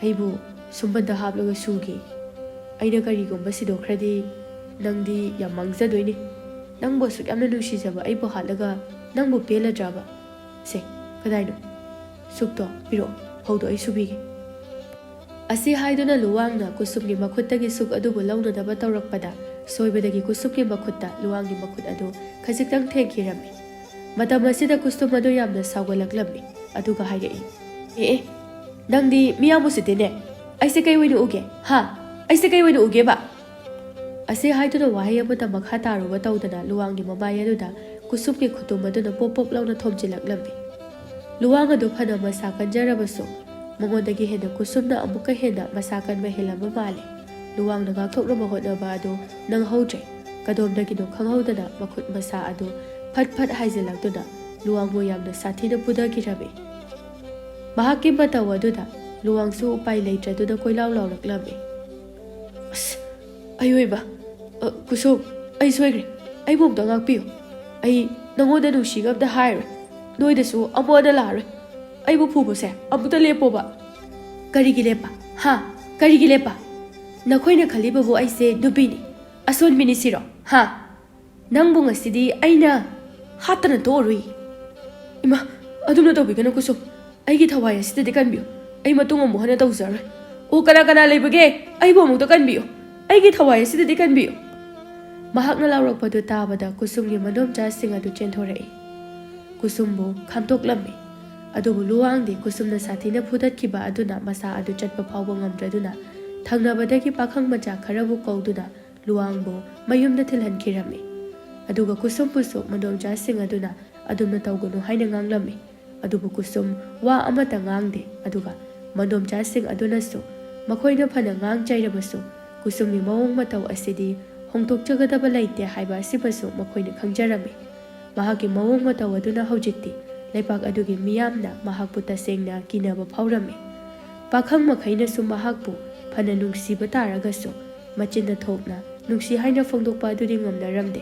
ꯑꯩꯕꯨ ꯁꯨꯝꯕꯟꯗ ꯍꯥꯞꯂꯒ ꯁꯨꯒꯦ꯫ ꯑꯩꯅ ꯀꯔꯤꯒꯨꯝꯕ ꯁꯤꯗꯣꯛꯈ꯭ꯔꯗꯤ ꯅꯪꯗꯤ ꯌꯥꯝ ꯃꯥꯡꯖꯗꯣꯏꯅꯤ꯫ ꯅꯪꯕꯨ ꯑꯁꯨꯛ ꯌꯥꯝꯅ ꯅꯨꯡꯁꯤꯖꯕ ꯑꯩꯕꯨ ꯍꯥꯠꯂꯒ ꯅꯪꯕꯨ ꯄꯦꯜꯂꯗ꯭ꯔꯕ? ꯁꯦ, ꯀꯗꯥꯏꯅꯣ? ꯁꯨꯛꯇꯣ ꯄꯤꯔꯛꯑꯣ, ꯐꯧꯗꯣ ꯑꯩ ꯁꯨꯕꯤꯒꯦ꯫" ꯑꯁꯤ ꯍꯥꯏꯗꯨꯅ ꯂꯨꯋꯥꯡꯅ ꯀꯨꯁꯨꯝꯒꯤ ꯃꯈꯨꯠꯇꯒꯤ ꯁꯨꯛ ꯑꯗꯨꯕꯨ ꯂꯧꯅꯅꯕ ꯇꯧꯔꯛꯄꯗ, ꯁꯣꯏꯕꯗꯒꯤ ꯀꯨꯁꯨꯝꯒꯤ ꯃꯈꯨꯠꯇ ꯂꯨꯋꯥꯡꯒꯤ ꯃꯈꯨꯠ ꯑꯗꯨ ꯈꯖꯤꯛꯇꯪ ꯊꯦꯡꯈꯤꯔꯝꯃꯤ꯫ ꯃꯇꯝ ꯑꯁꯤꯗ ꯀꯨꯁꯨꯝ ꯑꯗꯨ ꯌꯥꯝꯅ ꯁꯥꯎꯒꯠꯂꯛꯂꯝꯃꯤ, ꯑꯗꯨꯒ ꯍꯥꯏꯔꯛꯏ, "ꯑꯦ, ꯑꯦ, ꯅꯪꯗꯤ ꯃꯤꯌꯥꯝ ꯎꯁꯤꯠꯇꯦꯅꯦ꯫ ꯑꯩꯁꯦ ꯀꯩ ꯑꯣꯏꯅ ꯎꯒꯦ? ꯍꯥ? ꯑꯩꯁꯦ ꯀꯩ ꯑꯣꯏꯅ ꯎꯒꯦꯕ?" ꯑꯁꯤ ꯍꯥꯏꯗꯨꯅ ꯋꯥꯍꯩ ꯑꯃꯠꯇ ꯃꯈꯥ ꯇꯥꯔꯨꯕ ꯇꯧꯗꯅ ꯂꯨꯋꯥꯡꯒꯤ ꯃꯃꯥꯏ ꯑꯗꯨꯗ ꯀꯨꯁꯨꯝꯒꯤ ꯈꯨꯇꯨꯝ ꯑꯗꯨꯅ ꯄꯣꯞ ꯄꯣꯞ ꯂꯥꯎꯅ ꯊꯣꯝꯖꯤꯜꯂꯛꯂꯝꯃꯤ꯫ ꯂꯨꯋꯥꯡ ꯑꯗꯨ ꯐꯅ ꯃꯁꯥ ꯀꯟꯖꯔꯕꯁꯨ, ꯃꯉꯣꯟꯗꯒꯤ ꯍꯦꯟꯅ ꯀꯨꯁꯨꯝꯅ ꯑꯃꯨꯛꯀ ꯍꯦꯟꯅ ꯃꯁꯥ ꯀꯟꯕ ꯍꯦꯜꯂꯝꯕ ꯃꯥꯜꯂꯦ꯫ ꯂꯨꯋꯥꯡꯅ ꯉꯥꯛꯊꯣꯛꯅꯕ ꯍꯣꯠꯅꯕ ꯑꯗꯨ ꯅꯪꯍꯧꯗ꯭ꯔꯦ꯫ ꯀꯗꯣꯝꯗꯒꯤꯅꯣ ꯈꯪꯍꯧꯗꯅ ꯃꯈꯨꯠ ꯃꯁꯥ ꯑꯗꯨ ꯐꯠ ꯐꯠ ꯍꯥꯏꯖꯤꯜꯂꯛꯇꯨꯅ ꯂꯨꯋꯥꯡꯕꯨ ꯌꯥꯝꯅ ꯁꯥꯊꯤꯅ ꯄꯨꯗꯈꯤꯔꯝꯃꯤ꯫ ꯃꯍꯥꯛꯀꯤ ꯃꯇꯧ ꯑꯗꯨꯗ ꯂꯨꯋꯥꯡꯁꯨ ꯎꯄꯥꯏ ꯂꯩꯇ꯭ꯔꯗꯨꯅ ꯀꯣꯏꯂꯥꯎ ꯂꯥꯎꯔꯛꯂꯝꯃꯤ꯫ "ꯑꯁ, ꯑꯌꯣꯏꯕ, ꯑ, ꯀꯨꯁꯨꯝ, ꯑꯩ ꯁꯣꯏꯈ꯭ꯔꯦ꯫ ꯑꯩꯕꯨ ꯑꯝꯇ ꯉꯥꯛꯄꯤꯌꯨ꯫ ꯑꯩ ꯅꯉꯣꯟꯗ ꯅꯨꯡꯁꯤꯒ ꯑꯝꯇ ꯍꯥꯏꯔꯣꯏ꯫ ꯅꯣꯏꯗꯁꯨ ꯑꯃꯨꯛ ꯍꯟꯅ ꯂꯥꯛꯑꯔꯣꯏ꯫ ꯑꯩꯕꯨ ꯐꯨꯕꯁꯦ ꯑꯃꯨꯛꯇ ꯂꯦꯞꯄꯣꯕ꯫" "ꯀꯔꯤꯒꯤ ꯂꯦꯞꯄ? ꯍꯥ? ꯀꯔꯤꯒꯤ ꯂꯦꯞꯄ? ꯅꯈꯣꯏꯅ ꯈꯜꯂꯤꯕꯕꯨ ꯑꯩꯁꯦ ꯅꯨꯄꯤꯅꯤ? ꯑꯁꯣꯟꯕꯤꯅꯤ ꯁꯤꯔꯣ? ꯍꯥ? ꯅꯪꯕꯨ ꯉꯁꯤꯗꯤ ꯑꯩꯅ ꯍꯥꯠꯇꯅ ꯇꯣꯛꯑꯔꯣꯏ꯫ ꯏꯃꯥ, ꯑꯗꯨꯝꯅ ꯇꯧꯕꯤꯒꯅꯨ ꯀꯨꯁꯨꯝ꯫ ꯑꯩꯒꯤ ꯊꯋꯥꯏ ꯑꯁꯤꯗꯗꯤ ꯀꯟꯕꯤꯌꯨ꯫ ꯑꯩ ꯃꯇꯨꯡ ꯑꯃꯨꯛ ꯍꯟꯅ ꯇꯧꯖꯔꯣꯏ꯫ ꯑꯣ, ꯀꯅꯥ ꯀꯅꯥ ꯂꯩꯕꯒꯦ? ꯑꯩꯕꯨ ꯑꯃꯨꯛꯇ ꯀꯟꯕꯤꯌꯨ꯫ ꯑꯩꯒꯤ ꯊꯋꯥꯏ ꯑꯁꯤꯗꯗꯤ ꯀꯟꯕꯤꯌꯨ꯫ ꯃꯍꯥꯛꯅ ꯂꯥꯎꯔꯛꯄꯗꯨ ꯇꯥꯕꯗ ꯀꯨꯁꯨꯝꯒꯤ ꯃꯗꯣꯝꯆꯥꯁꯤꯡ ꯑꯗꯨ ꯆꯦꯟꯊꯣꯔꯛꯏ꯫ ꯀꯨꯁꯨꯝꯕꯨ ꯈꯥꯝꯇꯣꯛꯂꯝꯃꯤ꯫ ꯑꯗꯨꯕꯨ ꯂꯨꯋꯥꯡꯗꯤ ꯀꯨꯁꯨꯝꯅ ꯁꯥꯊꯤꯅ ꯐꯨꯗꯠꯈꯤꯕ ꯑꯗꯨꯅ ꯃꯁꯥ ꯑꯗꯨ ꯆꯠꯄ ꯐꯥꯎꯕ ꯉꯝꯗ꯭ꯔꯗꯨꯅ ꯊꯪꯅꯕꯗꯒꯤ ꯄꯥꯈꯪ ꯃꯆꯥ ꯈꯔꯕꯨ ꯀꯧꯗꯨꯅ ꯂꯨꯋꯥꯡꯕꯨ ꯃꯌꯨꯝꯗ ꯊꯤꯜꯍꯟꯈꯤꯔꯝꯃꯤ꯫ ꯑꯗꯨꯒ ꯀꯨꯁꯨꯝꯕꯨꯁꯨ ꯃꯗꯣꯝꯆꯥꯁꯤꯡ ꯑꯗꯨꯅ ꯑꯗꯨꯝꯅ ꯇꯧꯒꯅꯨ ꯍꯥꯏꯅ ꯉꯥꯡꯂꯝꯃꯤ꯫ ꯑꯗꯨꯕꯨ ꯀꯨꯁꯨꯝ ꯋꯥ ꯑꯃꯠꯇ ꯉꯥꯡꯗꯦ꯫ ꯑꯗꯨꯒ ꯃꯗꯣꯝꯆꯥꯁꯤꯡ ꯑꯗꯨꯅꯁꯨ ꯃꯈꯣꯏꯅ ꯐꯅ ꯉꯥꯡ ꯆꯩꯔꯕꯁꯨ ꯀꯨꯁꯨꯝꯒꯤ ꯃꯑꯣꯡ ꯃꯇꯧ ꯑꯁꯤꯗꯤ ꯍꯣꯡꯗꯣꯛꯆꯒꯗꯕ ꯂꯩꯇꯦ ꯍꯥꯏꯕ ꯑꯁꯤꯃꯁꯨ ꯃꯈꯣꯏꯅ ꯈꯪꯖꯔꯝꯃꯤ꯫ ꯃꯍꯥꯛꯀꯤ ꯃꯑꯣꯡ ꯃꯇꯧ ꯑꯗꯨꯅ ꯍꯧꯖꯤꯛꯇꯤ ꯂꯩꯄꯥꯛ ꯑꯗꯨꯒꯤ ꯃꯤꯌꯥꯝꯅ ꯃꯍꯥꯛꯄꯨ ꯇꯁꯦꯡꯅ ꯀꯤꯅꯕ ꯐꯥꯎꯔꯝꯃꯤ꯫ ꯄꯥꯈꯪ ꯃꯈꯩꯅꯁꯨ ꯃꯍꯥꯛꯄꯨ ꯐꯅ ꯅꯨꯡꯁꯤꯕ ꯇꯥꯔꯒꯁꯨ ꯃꯆꯤꯟꯗ ꯊꯣꯛꯅ ꯅꯨꯡꯁꯤ ꯍꯥꯏꯅ ꯐꯣꯡꯗꯣꯛꯄ ꯑꯗꯨꯗꯤ ꯉꯝꯅꯔꯝꯗꯦ꯫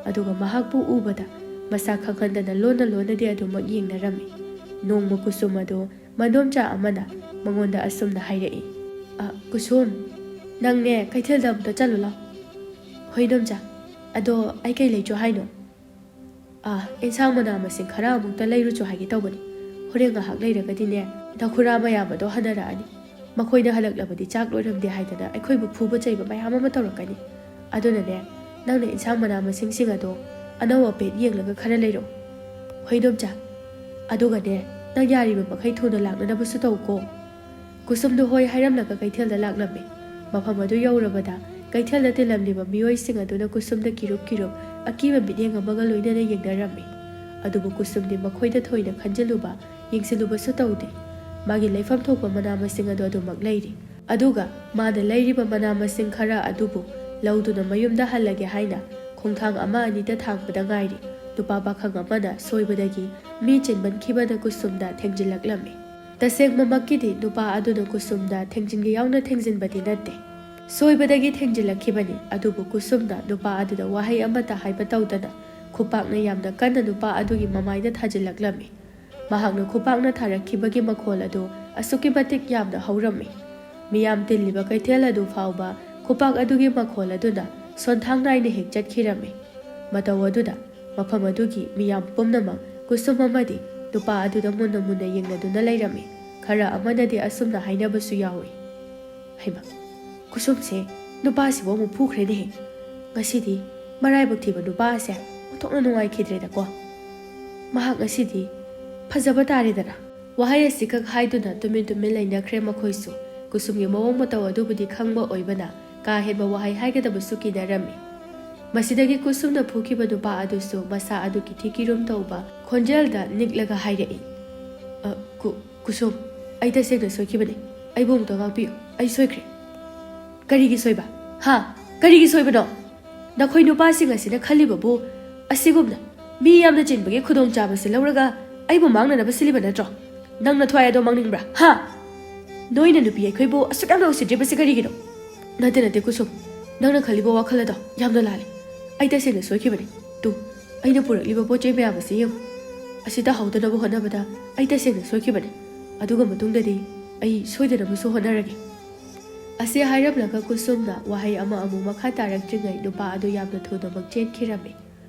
ꯑꯗꯨꯒ ꯃꯍꯥꯛꯄꯨ ꯎꯕꯗ ꯃꯁꯥ ꯈꯪꯍꯟꯗꯅ ꯂꯣꯟꯅ ꯂꯣꯟꯅꯗꯤ ꯑꯗꯨꯃꯛ ꯌꯦꯡꯅꯔꯝꯃꯤ꯫ ꯅꯣꯡꯃ ꯀꯨꯁꯨꯝ ꯑꯗꯨ ꯃꯗꯣꯝꯆꯥ ꯑꯃꯅ ꯃꯉꯣꯟꯗ ꯑꯁꯨꯝꯅ ꯍꯥꯏꯔꯛꯏ, "ꯑ, ꯀꯨꯁꯨꯝ, ꯅꯪꯅꯦ ꯀꯩꯊꯦꯜꯗ ꯑꯃꯨꯛꯇ ꯆꯠꯂꯨ ꯂꯥꯎ꯫" "ꯍꯣꯏ ꯏꯗꯣꯝꯆꯥ, ꯑꯗꯣ ꯑꯩ ꯀꯩ ꯂꯩꯆꯣ ꯍꯥꯏꯅꯣ?" "ꯑ, ꯑꯦꯟꯁꯥꯡ ꯃꯅꯥ ꯃꯁꯤꯡ ꯈꯔ ꯑꯃꯨꯛꯇ ꯂꯩꯔꯨꯆꯣ ꯍꯥꯏꯒꯦ ꯇꯧꯕꯅꯤ꯫ ꯍꯣꯔꯦꯟ ꯉꯥꯏꯍꯥꯛ ꯂꯩꯔꯒꯗꯤꯅꯦ ꯅꯈꯨꯔꯥ ꯃꯌꯥꯝ ꯑꯗꯣ ꯍꯟꯅꯔꯛꯑꯅꯤ꯫ ꯃꯈꯣꯏꯅ ꯍꯜꯂꯛꯂꯕꯗꯤ ꯆꯥꯛ ꯂꯣꯏꯔꯝꯗꯦ ꯍꯥꯏꯗꯅ ꯑꯩꯈꯣꯏꯕꯨ ꯐꯨꯕ ꯆꯩꯕ ꯃꯌꯥꯝ ꯑꯃ ꯇꯧꯔꯛꯀꯅꯤ꯫ ꯑꯗꯨꯅꯅꯦ, ꯅꯪꯅ ꯏꯟꯁꯥꯡ ꯃꯅꯥ ꯃꯁꯤꯡꯁꯤꯡ ꯑꯗꯣ ꯑꯅꯧ ꯑꯄꯦꯠ ꯌꯦꯡꯂꯒ ꯈꯔ ꯂꯩꯔꯛꯎ꯫" "ꯍꯣꯏ ꯏꯗꯣꯝꯆꯥ, ꯑꯗꯨꯒꯅꯦ, ꯅꯪ ꯌꯥꯔꯤꯕ ꯃꯈꯩ ꯊꯨꯅ ꯂꯥꯛꯅꯅꯕꯁꯨ ꯇꯧꯀꯣ꯫" ꯀꯨꯁꯨꯝꯗꯨ ꯍꯣꯏ ꯍꯥꯏꯔꯝꯂꯒ ꯀꯩꯊꯦꯜꯗ ꯂꯥꯛꯂꯝꯃꯤ꯫ ꯃꯐꯝ ꯑꯗꯨ ꯌꯧꯔꯕꯗ ꯀꯩꯊꯦꯜꯗ ꯇꯤꯜꯂꯝꯂꯤꯕ ꯃꯤꯑꯣꯏꯁꯤꯡ ꯑꯗꯨꯅ ꯀꯨꯁꯨꯝꯗ ꯀꯤꯔꯨꯞ ꯀꯤꯔꯨꯞ ꯑꯀꯤꯕ ꯃꯤꯠꯌꯦꯡ ꯑꯃꯒ ꯂꯣꯏꯅꯅ ꯌꯦꯡꯅꯔꯝꯃꯤ꯫ ꯑꯗꯨꯕꯨ ꯀꯨꯁꯨꯝꯗꯤ ꯃꯈꯣꯏꯗ ꯊꯣꯏꯅ ꯈꯟꯖꯤꯜꯂꯨꯕ, ꯌꯦꯡꯁꯤꯜꯂꯨꯕꯁꯨ ꯇꯧꯗꯦ꯫ ꯃꯥꯒꯤ ꯂꯩꯐꯝ ꯊꯣꯛꯄ ꯃꯅꯥ ꯃꯁꯤꯡ ꯑꯗꯨ ꯑꯗꯨꯃꯛ ꯂꯩꯔꯤ꯫ ꯑꯗꯨꯒ ꯃꯥꯅ ꯂꯩꯔꯤꯕ ꯃꯅꯥ ꯃꯁꯤꯡ ꯈꯔ ꯑꯗꯨꯕꯨ ꯂꯧꯗꯨꯅ ꯃꯌꯨꯝꯗ ꯍꯜꯂꯒꯦ ꯍꯥꯏꯅ ꯈꯣꯡꯊꯥꯡ ꯑꯃ ꯑꯅꯤꯗ ꯊꯥꯡꯕꯗ ꯉꯥꯏꯔꯤ, ꯅꯨꯄꯥ ꯄꯥꯈꯪ ꯑꯃꯅ ꯁꯣꯏꯕꯗꯒꯤ ꯃꯤ ꯆꯤꯟꯃꯟꯈꯤꯕꯅ ꯀꯨꯁꯨꯝꯗ ꯊꯦꯡꯖꯤꯜꯂꯛꯂꯝꯃꯤ꯫ ꯇꯁꯦꯡꯕꯃꯛꯀꯤꯗꯤ ꯅꯨꯄꯥ ꯑꯗꯨꯅ ꯀꯨꯁꯨꯝꯗ ꯊꯦꯡꯖꯤꯟꯒꯦ ꯌꯥꯎꯅ ꯊꯦꯡꯖꯤꯟꯕꯗꯤ ꯅꯠꯇꯦ꯫ ꯁꯣꯏꯕꯗꯒꯤ ꯊꯦꯡꯖꯤꯜꯂꯛꯈꯤꯕꯅꯤ꯫ ꯑꯗꯨꯕꯨ ꯀꯨꯁꯨꯝꯅ ꯅꯨꯄꯥ ꯑꯗꯨꯗ ꯋꯥꯍꯩ ꯑꯃꯠꯇ ꯍꯥꯏꯕ ꯇꯧꯗꯅ ꯈꯨꯄꯥꯛꯅ ꯌꯥꯝꯅ ꯀꯟꯅ ꯅꯨꯄꯥ ꯑꯗꯨꯒꯤ ꯃꯃꯥꯏꯗ ꯊꯥꯖꯤꯜꯂꯛꯂꯝꯃꯤ꯫ ꯃꯍꯥꯛꯅ ꯈꯨꯄꯥꯛꯅ ꯊꯥꯔꯛꯈꯤꯕꯒꯤ ꯃꯈꯣꯜ ꯑꯗꯨ ꯑꯁꯨꯛꯀꯤ ꯃꯇꯤꯛ ꯌꯥꯝꯅ ꯍꯧꯔꯝꯃꯤ꯫ ꯃꯤꯌꯥꯝ ꯇꯤꯜꯂꯤꯕ ꯀꯩꯊꯦꯜ ꯑꯗꯨ ꯐꯥꯎꯕ ꯈꯨꯄꯥꯛ ꯑꯗꯨꯒꯤ ꯃꯈꯣꯜ ꯑꯗꯨꯅ ꯁꯣꯟꯊꯥꯡ ꯅꯥꯏꯅ ꯍꯦꯛ ꯆꯠꯈꯤꯔꯝꯃꯤ꯫ ꯃꯇꯧ ꯑꯗꯨꯗ ꯃꯐꯝ ꯑꯗꯨꯒꯤ ꯃꯤꯌꯥꯝ ꯄꯨꯝꯅꯃꯛ ꯀꯨꯁꯨꯝ ꯑꯃꯗꯤ ꯅꯨꯄꯥ ꯑꯗꯨꯗ ꯃꯨꯟꯅ ꯃꯨꯟꯅ ꯌꯦꯡꯅꯗꯨꯅ ꯂꯩꯔꯝꯃꯤ꯫ ꯈꯔ ꯑꯃꯅꯗꯤ ꯑꯁꯨꯝꯅ ꯍꯥꯏꯅꯕꯁꯨ ꯌꯥꯎꯏ, "ꯍꯩꯃ, ꯀꯨꯁꯨꯝꯁꯦ ꯅꯨꯄꯥꯁꯤꯕꯨ ꯑꯃꯨꯛ ꯐꯨꯈ꯭ꯔꯦꯅꯦꯍꯦ꯫ ꯉꯁꯤꯗꯤ ꯃꯔꯥꯏꯕꯛ ꯊꯤꯕ ꯅꯨꯄꯥ ꯑꯁꯦ ꯑꯣꯟꯊꯣꯛꯅ ꯅꯨꯡꯉꯥꯏꯈꯤꯗ꯭ꯔꯦꯗꯀꯣ꯫ ꯃꯍꯥꯛ ꯉꯁꯤꯗꯤ ꯐꯖꯕ ꯇꯥꯔꯦꯗꯅ"꯫ ꯋꯥꯍꯩ ꯑꯁꯤꯈꯛ ꯍꯥꯏꯗꯨꯅ ꯇꯨꯃꯤꯟ ꯇꯨꯃꯤꯟ ꯂꯩꯅꯈ꯭ꯔꯦ ꯃꯈꯣꯏꯁꯨ꯫ ꯀꯨꯁꯨꯝꯒꯤ ꯃꯑꯣꯡ ꯃꯇꯧ ꯑꯗꯨꯕꯨꯗꯤ ꯈꯪꯕ ꯑꯣꯏꯕꯅ ꯀꯥ ꯍꯦꯟꯕ ꯋꯥꯍꯩ ꯍꯥꯏꯒꯗꯕꯁꯨ ꯀꯤꯅꯔꯝꯃꯤ꯫ ꯃꯁꯤꯗꯒꯤ ꯀꯨꯁꯨꯝꯅ ꯐꯨꯈꯤꯕ ꯅꯨꯄꯥ ꯑꯗꯨꯁꯨ ꯃꯁꯥ ꯑꯗꯨ ꯀꯤꯊꯤ ꯀꯤꯔꯨꯝ ꯇꯧꯕ ꯈꯣꯟꯖꯦꯜꯗ ꯅꯤꯛꯂꯒ ꯍꯥꯏꯔꯛꯏ, "ꯑ, ꯀꯨ-, ꯀꯨꯁꯨꯝ, ꯑꯩ ꯇꯁꯦꯡꯅ ꯁꯣꯏꯈꯤꯕꯅꯤ꯫ ꯑꯩꯕꯨ ꯑꯃꯨꯛꯇ ꯉꯥꯛꯄꯤꯌꯨ꯫ ꯑꯩ ꯁꯣꯏꯈ꯭ꯔꯦ"꯫ "ꯀꯔꯤꯒꯤ ꯁꯣꯏꯕ? ꯍꯥ? ꯀꯔꯤꯒꯤ ꯁꯣꯏꯕꯅꯣ? ꯅꯈꯣꯏ ꯅꯨꯄꯥꯁꯤꯡ ꯑꯁꯤꯅ ꯈꯜꯂꯤꯕꯕꯨ ꯑꯁꯤꯒꯨꯝꯅ ꯃꯤ ꯌꯥꯝꯅ ꯆꯤꯟꯕꯒꯤ ꯈꯨꯗꯣꯡꯆꯥꯕꯁꯤ ꯂꯧꯔꯒ ꯑꯩꯕꯨ ꯃꯥꯡꯅꯅꯕ ꯁꯤꯜꯂꯤꯕ ꯅꯠꯇ꯭ꯔꯣ? ꯅꯪ ꯅꯊ꯭ꯋꯥꯏ ꯑꯗꯣ ꯃꯥꯡꯅꯤꯡꯕ꯭ꯔꯥ? ꯍꯥ? ꯅꯣꯏꯅ ꯅꯨꯄꯤ ꯑꯩꯈꯣꯏꯕꯨ ꯑꯁꯨꯛ ꯌꯥꯝꯅ ꯎꯁꯤꯠꯇ꯭ꯔꯤꯕꯁꯤ ꯀꯔꯤꯒꯤꯅꯣ?" "ꯅꯠꯇꯦ, ꯅꯠꯇꯦ, ꯀꯨꯁꯨꯝ꯫ ꯅꯪꯅ ꯈꯜꯂꯤꯕ ꯋꯥꯈꯜ ꯑꯗꯣ ꯌꯥꯝꯅ ꯂꯥꯜꯂꯦ꯫ ꯑꯩ ꯇꯁꯦꯡꯅ ꯁꯣꯏꯈꯤꯕꯅꯤ꯫ ꯇꯨ, ꯑꯩꯅ ꯄꯨꯔꯛꯂꯤꯕ ꯄꯣꯠ ꯆꯩ ꯃꯌꯥꯝ ꯑꯁꯤ ꯌꯦꯡꯉꯨ꯫ ꯑꯁꯤ ꯇꯥꯍꯧꯗꯅꯕ ꯍꯣꯠꯅꯕꯗ ꯑꯩ ꯇꯁꯦꯡꯅ ꯁꯣꯏꯈꯤꯕꯅꯤ꯫ ꯑꯗꯨꯒ ꯃꯇꯨꯡꯗꯗꯤ ꯑꯩ ꯁꯣꯏꯗꯅꯕꯁꯨ ꯍꯣꯠꯅꯔꯒꯦ"꯫ ꯑꯁꯤ ꯍꯥꯏꯔꯝꯂꯒ ꯀꯨꯁꯨꯝꯅ ꯋꯥꯍꯩ ꯑꯃ ꯑꯃꯨꯛ ꯃꯈꯥ ꯇꯥꯔꯛꯇ꯭ꯔꯤꯉꯩ ꯅꯨꯄꯥ ꯑꯗꯨ ꯌꯥꯝꯅ ꯊꯨꯅꯃꯛ ꯆꯦꯟꯈꯤꯔꯝꯃꯤ꯫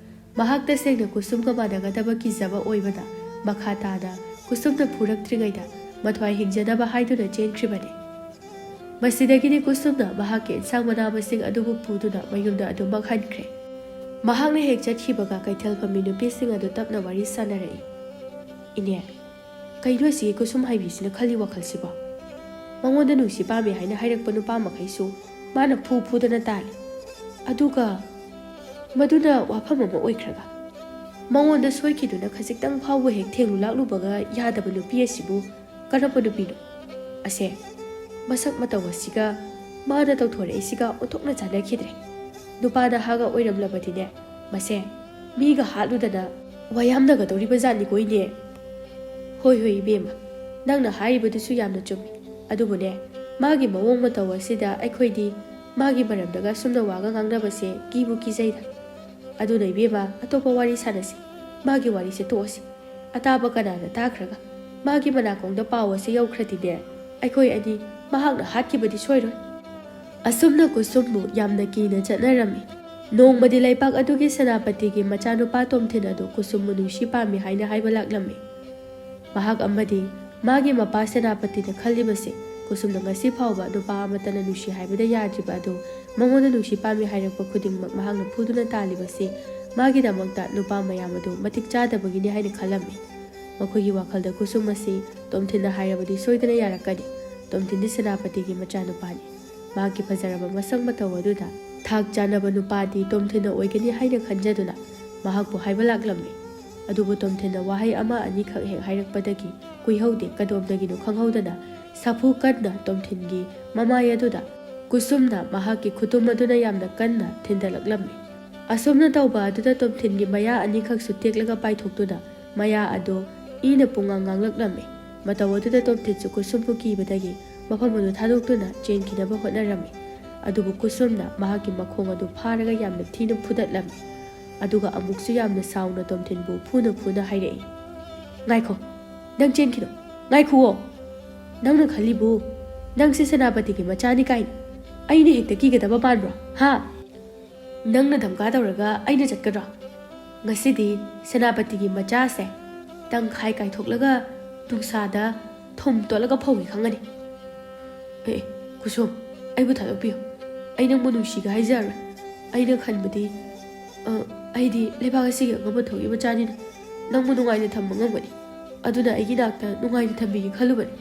ꯃꯍꯥꯛ ꯇꯁꯦꯡꯅ ꯀꯨꯁꯨꯝꯒ ꯃꯥꯟꯅꯒꯗꯕ ꯀꯤꯖꯕ ꯑꯣꯏꯕꯅ ꯃꯈꯥ ꯇꯥꯅ ꯀꯨꯁꯨꯝꯅ ꯐꯨꯔꯛꯇ꯭ꯔꯤꯉꯩꯗ ꯃꯊ꯭ꯋꯥꯏ ꯍꯤꯡꯖꯅꯕ ꯍꯥꯏꯗꯨꯅ ꯆꯦꯟꯈ꯭ꯔꯤꯕꯅꯤ꯫ ꯃꯁꯤꯗꯒꯤꯗꯤ ꯀꯨꯁꯨꯝꯅ ꯃꯍꯥꯛꯀꯤ ꯑꯦꯟꯁꯥꯡ ꯃꯅꯥ ꯃꯁꯤꯡ ꯑꯗꯨꯕꯨ ꯄꯨꯗꯨꯅ ꯃꯌꯨꯝꯗ ꯑꯗꯨꯃꯛ ꯍꯟꯈ꯭ꯔꯦ꯫ ꯃꯍꯥꯛꯅ ꯍꯦꯛ ꯆꯠꯈꯤꯕꯒ ꯀꯩꯊꯦꯜ ꯐꯝꯃꯤ ꯅꯨꯄꯤꯁꯤꯡ ꯑꯗꯨ ꯇꯞꯅ ꯋꯥꯔꯤ ꯁꯥꯟꯅꯔꯛꯏ꯫ "ꯏꯅꯦ, ꯀꯩꯅꯣ ꯑꯁꯤꯒꯤ ꯀꯨꯁꯨꯝ ꯍꯥꯏꯕꯤꯁꯤꯅ ꯈꯜꯂꯤ ꯋꯥꯈꯜꯁꯤꯕꯣ? ꯃꯉꯣꯟꯗ ꯅꯨꯡꯁꯤ ꯄꯥꯝꯃꯤ ꯍꯥꯏꯅ ꯍꯥꯏꯔꯛꯄ ꯅꯨꯄꯥ ꯃꯈꯩꯁꯨ ꯃꯥꯅ ꯐꯨ ꯐꯨꯗꯅ ꯇꯥꯜꯂꯤ꯫ ꯑꯗꯨꯒ ꯃꯗꯨꯅ ꯋꯥꯐꯝ ꯑꯃ ꯑꯣꯏꯈ꯭ꯔꯒ ꯃꯉꯣꯟꯗ ꯁꯣꯏꯈꯤꯗꯨꯅ ꯈꯖꯤꯛꯇꯪ ꯐꯥꯎꯕ ꯍꯦꯛ ꯊꯦꯡꯂꯨ ꯂꯥꯛꯂꯨꯕꯒ ꯌꯥꯗꯕ ꯅꯨꯄꯤ ꯑꯁꯤꯕꯨ ꯀꯔꯝꯕ ꯅꯨꯄꯤꯅꯣ? ꯑꯁꯦ, ꯃꯁꯛ ꯃꯇꯧ ꯑꯁꯤꯒ ꯃꯥꯅ ꯇꯧꯊꯣꯔꯛꯏꯁꯤꯒ ꯑꯣꯟꯊꯣꯛꯅ ꯆꯥꯟꯅꯈꯤꯗ꯭ꯔꯦ꯫ ꯅꯨꯄꯥ ꯅꯍꯥꯒ ꯑꯣꯏꯔꯝꯂꯕꯗꯤꯅꯦ, ꯃꯁꯦ ꯃꯤꯒ ꯍꯥꯠꯂꯨꯗꯅ ꯋꯥꯌꯥꯝꯅꯒꯗꯧꯔꯤꯕ ꯖꯥꯠꯅꯤꯀꯣ ꯏꯅꯦ"꯫ "ꯍꯣꯏ, ꯍꯣꯏ ꯏꯕꯦꯝꯃ, ꯅꯪꯅ ꯍꯥꯏꯔꯤꯕꯗꯨꯁꯨ ꯌꯥꯝꯅ ꯆꯨꯝꯃꯤ꯫ ꯑꯗꯨꯕꯨꯅꯦ, ꯃꯥꯒꯤ ꯃꯑꯣꯡ ꯃꯇꯧ ꯑꯁꯤꯗ ꯑꯩꯈꯣꯏꯗꯤ ꯃꯥꯒꯤ ꯃꯔꯝꯗꯒ ꯑꯁꯨꯝꯅ ꯋꯥꯒ ꯉꯥꯡꯅꯕꯁꯦ ꯀꯤꯕꯨ ꯀꯤꯖꯩꯗ꯫ ꯑꯗꯨꯅ ꯏꯕꯦꯝꯃ, ꯑꯇꯣꯞꯄ ꯋꯥꯔꯤ ꯁꯥꯟꯅꯁꯤ꯫ ꯃꯥꯒꯤ ꯋꯥꯔꯤꯁꯦ ꯇꯣꯛꯑꯁꯤ꯫ ꯑꯇꯥꯕ ꯀꯅꯥꯅ ꯇꯥꯈ꯭ꯔꯒ ꯃꯥꯒꯤ ꯃꯅꯥꯀꯣꯡꯗ ꯄꯥꯎ ꯑꯁꯤ ꯌꯧꯈ꯭ꯔꯗꯤꯅꯦ, ꯑꯩꯈꯣꯏ ꯑꯅꯤ ꯃꯍꯥꯛꯅ ꯍꯥꯠꯈꯤꯕꯗꯤ ꯁꯣꯏꯔꯣꯏ"꯫ ꯑꯁꯨꯝꯅ ꯀꯨꯁꯨꯝꯕꯨ ꯌꯥꯝꯅ ꯀꯤꯅ ꯆꯠꯅꯔꯝꯃꯤ꯫ ꯅꯣꯡꯃꯗꯤ ꯂꯩꯄꯥꯛ ꯑꯗꯨꯒꯤ ꯁꯦꯅꯥꯄꯇꯤꯒꯤ ꯃꯆꯥꯅꯨꯄꯥ ꯇꯣꯝꯊꯤꯟ ꯑꯗꯨ ꯀꯨꯁꯨꯝꯕꯨ ꯅꯨꯡꯁꯤ ꯄꯥꯝꯃꯤ ꯍꯥꯏꯅ ꯍꯥꯏꯕ ꯂꯥꯛꯂꯝꯃꯤ꯫ ꯃꯍꯥꯛ ꯑꯃꯗꯤ ꯃꯥꯒꯤ ꯃꯄꯥ ꯁꯦꯅꯥꯄꯇꯤꯅ ꯈꯜꯂꯤꯕꯁꯤ, ꯀꯨꯁꯨꯝꯅ ꯉꯁꯤ ꯐꯥꯎꯕ ꯅꯨꯄꯥ ꯑꯃꯠꯇꯅ ꯅꯨꯡꯁꯤ ꯍꯥꯏꯕꯗ ꯌꯥꯗ꯭ꯔꯤꯕ ꯑꯗꯨ, ꯃꯉꯣꯟꯗ ꯅꯨꯡꯁꯤ ꯄꯥꯝꯃꯤ ꯍꯥꯏꯔꯛꯄ ꯈꯨꯗꯤꯡꯃꯛ ꯃꯍꯥꯛꯅ ꯐꯨꯗꯨꯅ ꯇꯥꯜꯂꯤꯕꯁꯤ, ꯃꯥꯒꯤꯗꯃꯛꯇ ꯅꯨꯄꯥ ꯃꯌꯥꯝ ꯑꯗꯨ ꯃꯇꯤꯛ ꯆꯥꯗꯕꯒꯤꯅꯤ ꯍꯥꯏꯅ ꯈꯜꯂꯝꯃꯤ꯫ ꯃꯈꯣꯏꯒꯤ ꯋꯥꯈꯜꯗ ꯀꯨꯁꯨꯝ ꯑꯁꯤ ꯇꯣꯝꯊꯤꯟꯅ ꯍꯥꯏꯔꯕꯗꯤ ꯁꯣꯏꯗꯅ ꯌꯥꯔꯛꯀꯅꯤ꯫ ꯇꯣꯝꯊꯤꯟꯗꯤ ꯁꯦꯅꯥꯄꯇꯤꯒꯤ ꯃꯆꯥꯅꯨꯄꯥꯅꯤ꯫ ꯃꯍꯥꯛꯀꯤ ꯐꯖꯔꯕ ꯃꯁꯛ ꯃꯇꯧ ꯑꯗꯨꯗ ꯊꯥꯛ ꯆꯥꯅꯕ ꯅꯨꯄꯥꯗꯤ ꯇꯣꯝꯊꯤꯟꯅ ꯑꯣꯏꯒꯅꯤ ꯍꯥꯏꯅ ꯈꯟꯖꯗꯨꯅ ꯃꯍꯥꯛꯄꯨ ꯍꯥꯏꯕ ꯂꯥꯛꯂꯝꯃꯤ꯫ ꯑꯗꯨꯕꯨ ꯇꯣꯝꯊꯤꯟꯅ ꯋꯥꯍꯩ ꯑꯃ ꯑꯅꯤꯈꯛ ꯍꯦꯛ ꯍꯥꯏꯔꯛꯄꯗꯒꯤ ꯀꯨꯏꯍꯧꯗꯦ, ꯀꯗꯣꯝꯗꯒꯤꯅꯣ ꯈꯪꯍꯧꯗꯅ ꯁꯥꯐꯨ ꯀꯟꯅ ꯇꯣꯝꯊꯤꯟꯒꯤ ꯃꯃꯥꯏ ꯑꯗꯨꯗ ꯀꯨꯁꯨꯝꯅ ꯃꯍꯥꯛꯀꯤ ꯈꯨꯇꯨꯝ ꯑꯗꯨꯅ ꯌꯥꯝꯅ ꯀꯟꯅ ꯊꯤꯟꯗꯠꯂꯛꯂꯝꯃꯤ꯫ ꯑꯁꯨꯝꯅ ꯇꯧꯕ ꯑꯗꯨꯗ ꯇꯣꯝꯊꯤꯟꯒꯤ ꯃꯌꯥ ꯑꯅꯤꯈꯛꯁꯨ ꯇꯦꯛꯂꯒ ꯄꯥꯏꯊꯣꯛꯇꯨꯅ ꯃꯌꯥ ꯑꯗꯨ ꯏꯅ ꯄꯨꯡꯉꯥꯡ ꯉꯥꯡꯂꯛꯂꯝꯃꯤ꯫ ꯃꯇꯧ ꯑꯗꯨꯗ ꯇꯣꯝꯊꯤꯟꯁꯨ ꯀꯨꯁꯨꯝꯕꯨ ꯀꯤꯕꯗꯒꯤ ꯃꯐꯝ ꯑꯗꯨ ꯊꯥꯗꯣꯛꯇꯨꯅ ꯆꯦꯟꯈꯤꯅꯕ ꯍꯣꯠꯅꯔꯝꯃꯤ꯫ ꯑꯗꯨꯕꯨ ꯀꯨꯁꯨꯝꯅ ꯃꯍꯥꯛꯀꯤ ꯃꯈꯣꯡ ꯑꯗꯨ ꯐꯥꯔꯒ ꯌꯥꯝꯅ ꯊꯤꯅ ꯐꯨꯗꯠꯂꯝꯃꯤ꯫ ꯑꯗꯨꯒ ꯑꯃꯨꯛꯁꯨ ꯌꯥꯝꯅ ꯁꯥꯎꯅ ꯇꯣꯝꯊꯤꯟꯕꯨ ꯐꯨꯅ ꯐꯨꯅ ꯍꯥꯏꯔꯛꯏ, "ꯉꯥꯏꯈꯣ, ꯅꯪ ꯆꯦꯟꯈꯤꯅꯣ, ꯉꯥꯏꯈꯨꯑꯣ꯫ ꯅꯪꯅ ꯈꯜꯂꯤꯕꯨ ꯅꯪꯁꯦ ꯁꯦꯅꯥꯄꯇꯤꯒꯤ ꯃꯆꯥꯅꯤ ꯀꯥꯏꯅ ꯑꯩꯅ ꯍꯦꯛꯇ ꯀꯤꯒꯗꯕ ꯃꯥꯟꯕ꯭ꯔꯣ, ꯍꯥ? ꯅꯪꯅ ꯙꯝꯀꯥ ꯇꯧꯔꯒ ꯑꯩꯅ ꯆꯠꯀꯗ꯭ꯔꯣ? ꯉꯁꯤꯗꯤ ꯁꯦꯅꯥꯄꯇꯤꯒꯤ ꯃꯆꯥꯁꯦ ꯇꯪꯈꯥꯏ ꯀꯥꯏꯊꯣꯛꯂꯒ ꯅꯨꯡꯁꯥꯗ ꯊꯨꯝ ꯇꯣꯠꯂꯒ ꯐꯧꯒꯦ ꯈꯪꯒꯅꯤ꯫ ꯑꯦ, ꯑꯦ, ꯀꯨꯁꯨꯝ, ꯑꯩꯕꯨ ꯊꯥꯗꯣꯛꯄꯤꯌꯨ꯫ ꯑꯩ ꯅꯪꯕꯨ ꯅꯨꯡꯁꯤꯒ ꯍꯥꯏꯖꯔꯣꯏ꯫ ꯑꯩꯅ ꯈꯟꯕꯗꯤ, ꯑ, ꯑꯩꯗꯤ ꯂꯩꯕꯥꯛ ꯑꯁꯤꯒꯤ ꯑꯉꯝꯕ ꯊꯧꯒꯤ ꯃꯆꯥꯅꯤꯅ ꯅꯪꯕꯨ ꯅꯨꯡꯉꯥꯏꯅ ꯊꯝꯕ ꯉꯝꯒꯅꯤ꯫ ꯑꯗꯨꯅ ꯑꯩꯒꯤ ꯅꯥꯛꯇ ꯅꯨꯡꯉꯥꯏꯅ ꯊꯝꯕꯤꯒꯦ ꯈꯜꯂꯨꯕꯅꯤ꯫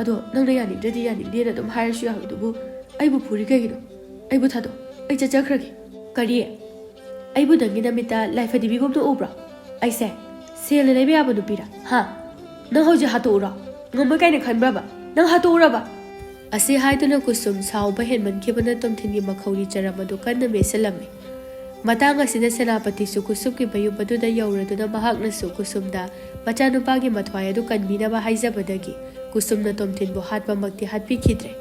ꯑꯗꯣ ꯅꯪꯅ ꯌꯥꯅꯤꯡꯗ꯭ꯔꯗꯤ ꯌꯥꯅꯤꯡꯗꯦꯅ ꯑꯗꯨꯝ ꯍꯥꯏꯔꯁꯨ ꯌꯥꯕꯗꯨꯕꯨ ꯑꯩꯕꯨ ꯐꯨꯔꯤ ꯀꯩꯒꯤꯅꯣ? ꯑꯩꯕꯨ ꯊꯥꯗꯣꯛ, ꯑꯩ ꯆꯠꯆꯈ꯭ꯔꯒꯦ꯫" "ꯀꯔꯤ? ꯑꯩꯕꯨ ꯅꯪꯒꯤ ꯅꯃꯤꯠꯇ ꯂꯥꯏꯐꯗꯤꯕꯤꯒꯨꯝꯅ ꯎꯕ꯭ꯔꯣ? ꯑꯩꯁꯦ ꯁꯦꯜꯅ ꯂꯩꯕ ꯌꯥꯕ ꯅꯨꯄꯤꯔꯥ? ꯍꯥ? ꯅꯪ ꯍꯧꯖꯤꯛ ꯍꯥꯠꯇꯣꯛꯎꯔꯣ? ꯉꯝꯃꯣꯏ ꯀꯥꯏꯅ ꯈꯟꯕ꯭ꯔꯕ? ꯅꯪ ꯍꯥꯠꯇꯣꯛꯎꯔꯕ?" ꯑꯁꯤ ꯍꯥꯏꯗꯨꯅ ꯀꯨꯁꯨꯝ ꯁꯥꯎꯕ ꯍꯦꯟꯃꯟꯈꯤꯕꯅ ꯇꯣꯝꯊꯤꯟꯒꯤ ꯃꯈꯧꯔꯤ ꯆꯔꯝ ꯑꯗꯨ ꯀꯟꯅ ꯃꯦꯠꯁꯤꯜꯂꯝꯃꯤ꯫ ꯃꯇꯥꯡ ꯑꯁꯤꯗ ꯁꯦꯅꯥꯄꯇꯤꯁꯨ ꯀꯨꯁꯨꯝꯒꯤ ꯃꯌꯨꯝ ꯑꯗꯨꯗ ꯌꯧꯔꯗꯨꯅ ꯃꯍꯥꯛꯅꯁꯨ ꯀꯨꯁꯨꯝꯗ ꯃꯆꯥꯅꯨꯄꯥꯒꯤ ꯃꯊ꯭ꯋꯥꯏ ꯑꯗꯨ ꯀꯟꯕꯤꯅꯕ ꯍꯥꯏꯖꯕꯗꯒꯤ ꯀꯨꯁꯨꯝꯅ ꯇꯣꯝꯊꯤꯟꯕꯨ ꯍꯥꯠꯄꯃꯛꯇꯤ ꯍꯥꯠꯄꯤꯈꯤꯗ꯭ꯔꯦ꯫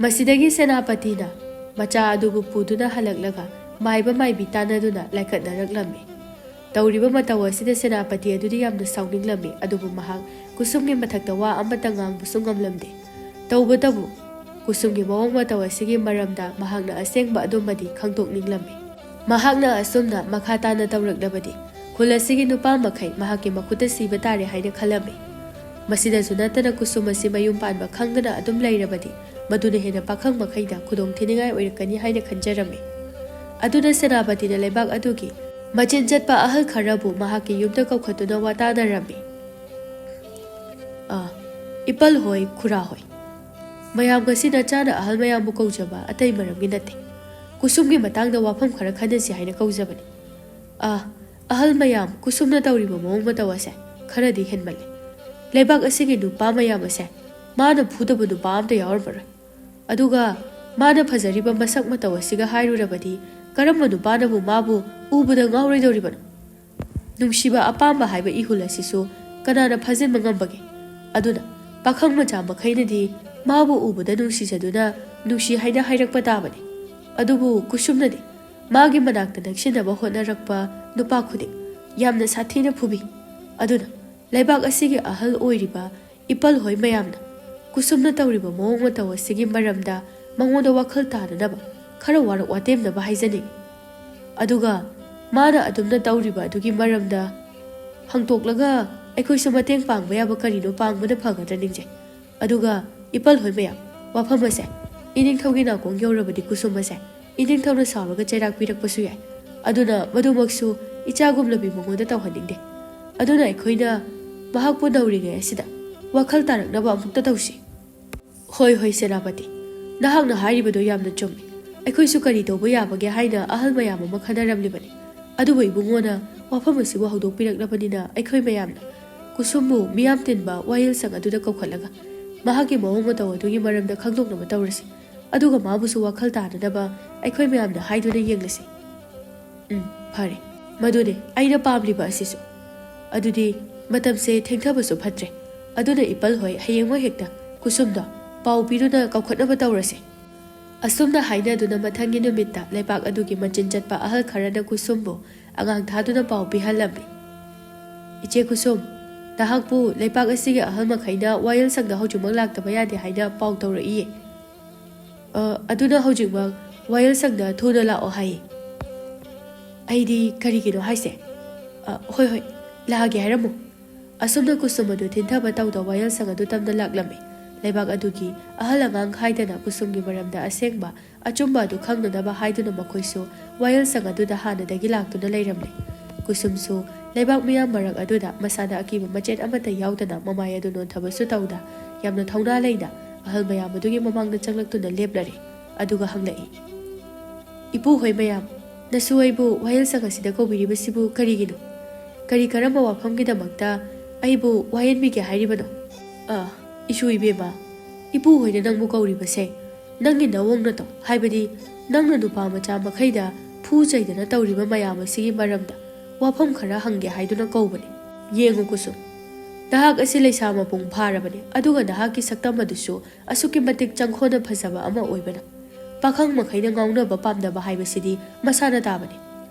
ꯃꯁꯤꯗꯒꯤ ꯁꯦꯅꯥꯄꯇꯤꯅ ꯃꯆꯥ ꯑꯗꯨꯕꯨ ꯄꯨꯗꯨꯅ ꯍꯜꯂꯛꯂꯒ ꯃꯥꯏꯕ ꯃꯥꯏꯕꯤ ꯇꯥꯟꯅꯗꯨꯅ ꯂꯥꯏꯀꯠꯅꯔꯛꯂꯝꯃꯤ꯫ ꯇꯧꯔꯤꯕ ꯃꯇꯧ ꯑꯁꯤꯗ ꯁꯦꯅꯥꯄꯇꯤ ꯑꯗꯨꯗꯤ ꯌꯥꯝꯅ ꯁꯥꯎꯅꯤꯡꯂꯝꯃꯤ, ꯑꯗꯨꯕꯨ ꯃꯍꯥꯛ ꯀꯨꯁꯨꯝꯒꯤ ꯃꯊꯛꯇ ꯋꯥ ꯑꯃꯠꯇ ꯉꯥꯡꯕꯁꯨ ꯉꯝꯂꯝꯗꯦ꯫ ꯇꯧꯕꯇꯕꯨ ꯀꯨꯁꯨꯝꯒꯤ ꯃꯑꯣꯡ ꯃꯇꯧ ꯑꯁꯤꯒꯤ ꯃꯔꯝꯗ ꯃꯍꯥꯛꯅ ꯑꯁꯦꯡꯕ ꯑꯗꯨꯃꯗꯤ ꯈꯪꯗꯣꯛꯅꯤꯡꯂꯝꯃꯤ꯫ ꯃꯍꯥꯛꯅ ꯑꯁꯨꯝꯅ ꯃꯈꯥ ꯇꯥꯅ ꯇꯧꯔꯛꯂꯕꯗꯤ ꯈꯨꯜ ꯑꯁꯤꯒꯤ ꯅꯨꯄꯥ ꯃꯈꯩ ꯃꯍꯥꯛꯀꯤ ꯃꯈꯨꯠꯇ ꯁꯤꯕ ꯇꯥꯔꯦ ꯍꯥꯏꯅ ꯈꯜꯂꯝꯃꯤ꯫ ꯃꯁꯤꯗꯁꯨ ꯅꯠꯇꯅ ꯀꯨꯁꯨꯝ ꯑꯁꯤ ꯃꯌꯨꯝ ꯄꯥꯟꯕ ꯈꯪꯗꯅ ꯑꯗꯨꯝ ꯂꯩꯔꯕꯗꯤ ꯃꯗꯨꯅ ꯍꯦꯟꯅ ꯄꯥꯈꯪ ꯃꯈꯩꯗ ꯈꯨꯗꯣꯡ ꯊꯤꯅꯤꯡꯉꯥꯏ ꯑꯣꯏꯔꯛꯀꯅꯤ ꯍꯥꯏꯅ ꯈꯟꯖꯔꯝꯃꯤ꯫ ꯑꯗꯨꯅ ꯁꯦꯅꯥꯄꯇꯤꯅ ꯂꯩꯕꯥꯛ ꯑꯗꯨꯒꯤ ꯃꯆꯤꯟ ꯆꯠꯄ ꯑꯍꯜ ꯈꯔꯕꯨ ꯃꯍꯥꯛꯀꯤ ꯌꯨꯝꯗ ꯀꯧꯈꯠꯇꯨꯅ ꯋꯥ ꯇꯥꯅꯔꯝꯃꯤ꯫ ꯑꯥ, ꯏꯄꯜ ꯍꯣꯏ, ꯈꯨꯔꯥ ꯍꯣꯏ, ꯃꯌꯥꯝ ꯉꯁꯤ ꯅꯆꯥꯅ ꯑꯍꯜ ꯃꯌꯥꯝꯕꯨ ꯀꯧꯖꯕ ꯑꯇꯩ ꯃꯔꯝꯒꯤ ꯅꯠꯇꯦ꯫ ꯀꯨꯁꯨꯝꯒꯤ ꯃꯇꯥꯡꯗ ꯋꯥꯐꯝ ꯈꯔ ꯈꯟꯅꯁꯤ ꯍꯥꯏꯅ ꯀꯧꯖꯕꯅꯤ꯫ ꯑꯥ, ꯑꯍꯜ ꯃꯌꯥꯝ, ꯀꯨꯁꯨꯝꯅ ꯇꯧꯔꯤꯕ ꯃꯑꯣꯡ ꯃꯇꯧ ꯑꯁꯦ ꯈꯔꯗꯤ ꯍꯦꯟꯃꯜꯂꯦ꯫ ꯂꯩꯕꯥꯛ ꯑꯁꯤꯒꯤ ꯅꯨꯄꯥ ꯃꯌꯥꯝ ꯑꯁꯦ ꯃꯥꯅ ꯐꯨꯗꯕ ꯅꯨꯄꯥ ꯑꯝꯇ ꯌꯥꯎꯔꯝꯃꯔꯣꯏ꯫ ꯑꯗꯨꯒ ꯃꯥꯅ ꯐꯖꯔꯤꯕ ꯃꯁꯛ ꯃꯇꯧ ꯑꯁꯤꯒ ꯍꯥꯏꯔꯨꯔꯕꯗꯤ ꯀꯔꯝꯕ ꯅꯨꯄꯥꯅꯕꯨ ꯃꯥꯕꯨ ꯎꯕꯗ ꯉꯥꯎꯔꯣꯏꯗꯧꯔꯤꯕꯅꯣ? ꯅꯨꯡꯁꯤꯕ ꯑꯄꯥꯝꯕ ꯍꯥꯏꯕ ꯏꯍꯨꯜ ꯑꯁꯤꯁꯨ ꯀꯅꯥꯅ ꯐꯥꯖꯤꯟꯕ ꯉꯝꯕꯒꯦ? ꯑꯗꯨꯅ ꯄꯥꯈꯪ ꯃꯆꯥ ꯃꯈꯩꯅꯗꯤ ꯃꯥꯕꯨ ꯎꯕꯗ ꯅꯨꯡꯁꯤꯖꯗꯨꯅ ꯅꯨꯡꯁꯤ ꯍꯥꯏꯅ ꯍꯥꯏꯔꯛꯄ ꯇꯥꯕꯅꯤ꯫ ꯑꯗꯨꯕꯨ ꯀꯨꯁꯨꯝꯅꯗꯤ ꯃꯥꯒꯤ ꯃꯅꯥꯛꯇ ꯅꯛꯁꯤꯟꯅꯕ ꯍꯣꯠꯅꯔꯛꯄ ꯅꯨꯄꯥ ꯈꯨꯗꯤꯡ ꯌꯥꯝꯅ ꯁꯥꯊꯤꯅ ꯐꯨꯕꯤ꯫ ꯑꯗꯨꯅ ꯂꯩꯕꯥꯛ ꯑꯁꯤꯒꯤ ꯑꯍꯜ ꯑꯣꯏꯔꯤꯕ ꯏꯄꯜ ꯍꯣꯏ ꯃꯌꯥꯝꯅ ꯀꯨꯁꯨꯝꯅ ꯇꯧꯔꯤꯕ ꯃꯑꯣꯡ ꯃꯇꯧ ꯑꯁꯤꯒꯤ ꯃꯔꯝꯗ ꯃꯉꯣꯟꯗ ꯋꯥꯈꯜ ꯇꯥꯅꯅꯕ ꯈꯔ ꯋꯥꯔꯛ ꯋꯥꯇꯦꯝꯅꯕ ꯍꯥꯏꯖꯅꯤꯡꯏ꯫ ꯑꯗꯨꯒ ꯃꯥꯅ ꯑꯗꯨꯝꯅ ꯇꯧꯔꯤꯕ ꯑꯗꯨꯒꯤ ꯃꯔꯝꯗ ꯍꯪꯇꯣꯛꯂꯒ ꯑꯩꯈꯣꯏꯁꯨ ꯃꯇꯦꯡ ꯄꯥꯡꯕ ꯌꯥꯕ ꯀꯔꯤꯅꯣ ꯄꯥꯡꯕꯅ ꯐꯒꯗ꯭ꯔꯥ ꯅꯤꯡꯖꯩ꯫ ꯑꯗꯨꯒ ꯏꯄꯜ ꯍꯣꯏ ꯃꯌꯥꯝ, ꯋꯥꯐꯝ ꯑꯁꯦ ꯏꯅꯤꯡꯊꯧꯒꯤ ꯅꯥꯀꯣꯡ ꯌꯧꯔꯕꯗꯤ ꯀꯨꯁꯨꯝ ꯑꯁꯦ ꯏꯅꯤꯡꯊꯧꯅ ꯁꯥꯎꯔꯒ ꯆꯩꯔꯥꯛ ꯄꯤꯔꯛꯄꯁꯨ ꯌꯥꯏ꯫ ꯑꯗꯨꯅ ꯃꯗꯨꯃꯛꯁꯨ ꯏꯆꯥꯒꯨꯝꯂꯕꯤ ꯃꯉꯣꯟꯗ ꯇꯧꯍꯟꯅꯤꯡꯗꯦ꯫ ꯑꯗꯨꯅ ꯑꯩꯈꯣꯏꯅ ꯃꯍꯥꯛꯄꯨ ꯅꯧꯔꯤꯉꯩ ꯑꯁꯤꯗ ꯋꯥꯈꯜ ꯇꯥꯔꯛꯅꯕ ꯑꯃꯨꯛꯇ ꯇꯧꯁꯤ꯫ ꯍꯣꯏ, ꯍꯣꯏ, ꯁꯦꯅꯥꯄꯇꯤ, ꯅꯍꯥꯛꯅ ꯍꯥꯏꯔꯤꯕꯗꯨ ꯌꯥꯝꯅ ꯆꯨꯝꯃꯤ꯫ ꯑꯩꯈꯣꯏꯁꯨ ꯀꯔꯤ ꯇꯧꯕ ꯌꯥꯕꯒꯦ ꯍꯥꯏꯅ ꯑꯍꯜ ꯃꯌꯥꯝ ꯑꯃ ꯈꯟꯅꯔꯝꯂꯤꯕꯅꯤ꯫ ꯑꯗꯨꯕꯨ ꯏꯕꯨꯡꯉꯣꯅ ꯋꯥꯐꯝ ꯑꯁꯤꯕꯨ ꯍꯧꯗꯣꯛꯄꯤꯔꯛꯂꯕꯅꯤꯅ ꯑꯩꯈꯣꯏ ꯃꯌꯥꯝꯅ ꯀꯨꯁꯨꯝꯕꯨ ꯃꯤꯌꯥꯝ ꯇꯤꯟꯕ ꯋꯥꯌꯦꯜꯁꯪ ꯑꯗꯨꯗ ꯀꯧꯈꯠꯂꯒ ꯃꯍꯥꯛꯀꯤ ꯃꯑꯣꯡ ꯃꯇꯧ ꯑꯗꯨꯒꯤ ꯃꯔꯝꯗ ꯈꯪꯗꯣꯛꯅꯕ ꯇꯧꯔꯁꯤ꯫ ꯑꯗꯨꯒ ꯃꯥꯕꯨꯁꯨ ꯋꯥꯈꯜ ꯇꯥꯅꯅꯕ ꯑꯩꯈꯣꯏ ꯃꯌꯥꯝꯅ ꯍꯥꯏꯗꯨꯅ ꯌꯦꯡꯂꯁꯤ꯫ ꯎꯝ, ꯐꯔꯦ꯫ ꯃꯗꯨꯅꯦ ꯑꯩꯅ ꯄꯥꯝꯂꯤꯕ ꯑꯁꯤꯁꯨ꯫ ꯑꯗꯨꯗꯤ ꯃꯇꯝꯁꯦ ꯊꯦꯡꯊꯕꯁꯨ ꯐꯠꯇ꯭ꯔꯦ꯫ ꯑꯗꯨꯅ ꯏꯄꯜ ꯍꯣꯏ, ꯍꯌꯦꯡꯃꯛ ꯍꯦꯛꯇ ꯀꯨꯁꯨꯝꯗꯣ ꯄꯥꯎ ꯄꯤꯗꯨꯅ ꯀꯧꯈꯠꯅꯕ ꯇꯧꯔꯁꯦ꯫ ꯑꯁꯨꯝꯅ ꯍꯥꯏꯅꯗꯨꯅ ꯃꯊꯪꯒꯤ ꯅꯨꯃꯤꯠꯇ ꯂꯩꯕꯥꯛ ꯑꯗꯨꯒꯤ ꯃꯆꯤꯟ ꯆꯠꯄ ꯑꯍꯜ ꯈꯔꯅ ꯀꯨꯁꯨꯝꯕꯨ ꯑꯉꯥꯡ ꯊꯥꯗꯨꯅ ꯄꯥꯎ ꯄꯤꯍꯜꯂꯝꯃꯤ꯫ "ꯏꯆꯦ ꯀꯨꯁꯨꯝ, ꯅꯍꯥꯛꯄꯨ ꯂꯩꯕꯥꯛ ꯑꯁꯤꯒꯤ ꯑꯍꯜ ꯃꯈꯩꯅ ꯋꯥꯌꯦꯜꯁꯪꯗ ꯍꯧꯖꯤꯛꯃꯛ ꯂꯥꯛꯇꯕ ꯌꯥꯗꯦ ꯍꯥꯏꯅ ꯄꯥꯎ ꯇꯧꯔꯛꯏꯌꯦ꯫ "ꯑ, ꯑꯗꯨꯅ ꯍꯧꯖꯤꯛꯃꯛ ꯋꯥꯌꯦꯜꯁꯪꯗ ꯊꯨꯅ ꯂꯥꯛꯑꯣ ꯍꯥꯏꯌꯦ꯫ ꯑꯩꯗꯤ ꯀꯔꯤꯒꯤꯅꯣ ꯍꯥꯏꯁꯦ? ꯑ, ꯍꯣꯏ, ꯍꯣꯏ, ꯂꯥꯛꯑꯒꯦ ꯍꯥꯏꯔꯝꯃꯨ꯫" ꯑꯁꯨꯝꯅ ꯀꯨꯁꯨꯝ ꯑꯗꯨ ꯊꯤꯟꯊꯕ ꯇꯧꯗ ꯋꯥꯌꯦꯜꯁꯪ ꯑꯗꯨ ꯇꯝꯅ ꯂꯥꯛꯂꯝꯃꯤ꯫ ꯂꯩꯕꯥꯛ ꯑꯗꯨꯒꯤ ꯑꯍꯜ ꯑꯉꯥꯡ ꯈꯥꯏꯗꯅ ꯀꯨꯁꯨꯝꯒꯤ ꯃꯔꯝꯗ ꯑꯁꯦꯡꯕ ꯑꯆꯨꯝꯕ ꯑꯗꯨ ꯈꯪꯅꯅꯕ ꯍꯥꯏꯗꯨꯅ ꯃꯈꯣꯏꯁꯨ ꯋꯥꯌꯦꯜꯁꯪ ꯑꯗꯨꯗ ꯍꯥꯟꯅꯗꯒꯤ ꯂꯥꯛꯇꯨꯅ ꯂꯩꯔꯝꯂꯦ꯫ ꯀꯨꯁꯨꯝꯁꯨ ꯂꯩꯕꯥꯛ ꯃꯤꯌꯥꯝ ꯃꯔꯛ ꯑꯗꯨꯗ ꯃꯁꯥꯗ ꯑꯀꯤꯕ ꯃꯆꯦꯠ ꯑꯃꯠꯇ ꯌꯥꯎꯗꯅ ꯃꯃꯥꯏ ꯑꯗꯨ ꯅꯣꯟꯊꯕꯁꯨ ꯇꯧꯗ ꯌꯥꯝꯅ ꯊꯧꯅꯥ ꯂꯩꯅ ꯑꯍꯜ ꯃꯌꯥꯝ ꯑꯗꯨꯒꯤ ꯃꯃꯥꯡꯗ ꯆꯪꯂꯛꯇꯨꯅ ꯂꯦꯞꯂꯔꯦ꯫ ꯑꯗꯨꯒ ꯍꯪꯂꯛꯏ, "ꯏꯄꯨ ꯍꯣꯏ ꯃꯌꯥꯝ, ꯅꯁꯨ ꯑꯩꯕꯨ ꯋꯥꯌꯦꯜꯁꯪ ꯑꯁꯤꯗ ꯀꯧꯕꯤꯔꯤꯕꯁꯤꯕꯨ ꯀꯔꯤꯒꯤꯅꯣ? ꯀꯔꯤ ꯀꯔꯝꯕ ꯋꯥꯐꯝꯒꯤꯗꯃꯛꯇ ꯑꯩꯕꯨ ꯋꯥꯌꯦꯟꯕꯤꯒꯦ ꯍꯥꯏꯔꯤꯕꯅꯣ?" "ꯑ, ꯏꯁꯨ ꯏꯕꯦꯝꯃ, ꯏꯄꯨ ꯍꯣꯏꯅ ꯅꯪꯕꯨ ꯀꯧꯔꯤꯕꯁꯦ ꯅꯪꯒꯤ ꯅꯋꯣꯡ ꯅꯇꯧ, ꯍꯥꯏꯕꯗꯤ ꯅꯪꯅ ꯅꯨꯄꯥ ꯃꯆꯥ ꯃꯈꯩꯗ ꯐꯨ ꯆꯩꯗꯅ ꯇꯧꯔꯤꯕ ꯃꯌꯥꯝ ꯑꯁꯤꯒꯤ ꯃꯔꯝꯗ ꯋꯥꯐꯝ ꯈꯔ ꯍꯪꯒꯦ ꯍꯥꯏꯗꯨꯅ ꯀꯧꯕꯅꯤ꯫ ꯌꯦꯡꯉꯨ ꯀꯨꯁꯨꯝ, ꯅꯍꯥꯛ ꯑꯁꯤ ꯂꯩꯁꯥ ꯃꯄꯨꯡ ꯐꯥꯔꯕꯅꯤ, ꯑꯗꯨꯒ ꯅꯍꯥꯛꯀꯤ ꯁꯛꯇꯝ ꯑꯗꯨꯁꯨ ꯑꯁꯨꯛꯀꯤ ꯃꯇꯤꯛ ꯆꯪꯈꯣꯟꯅ ꯐꯖꯕ ꯑꯃ ꯑꯣꯏꯕꯅ ꯄꯥꯈꯪ ꯃꯈꯩꯅ ꯉꯥꯎꯅꯕ ꯄꯥꯝꯅꯕ ꯍꯥꯏꯕꯁꯤꯗꯤ ꯃꯁꯥꯅ ꯇꯥꯕꯅꯤ꯫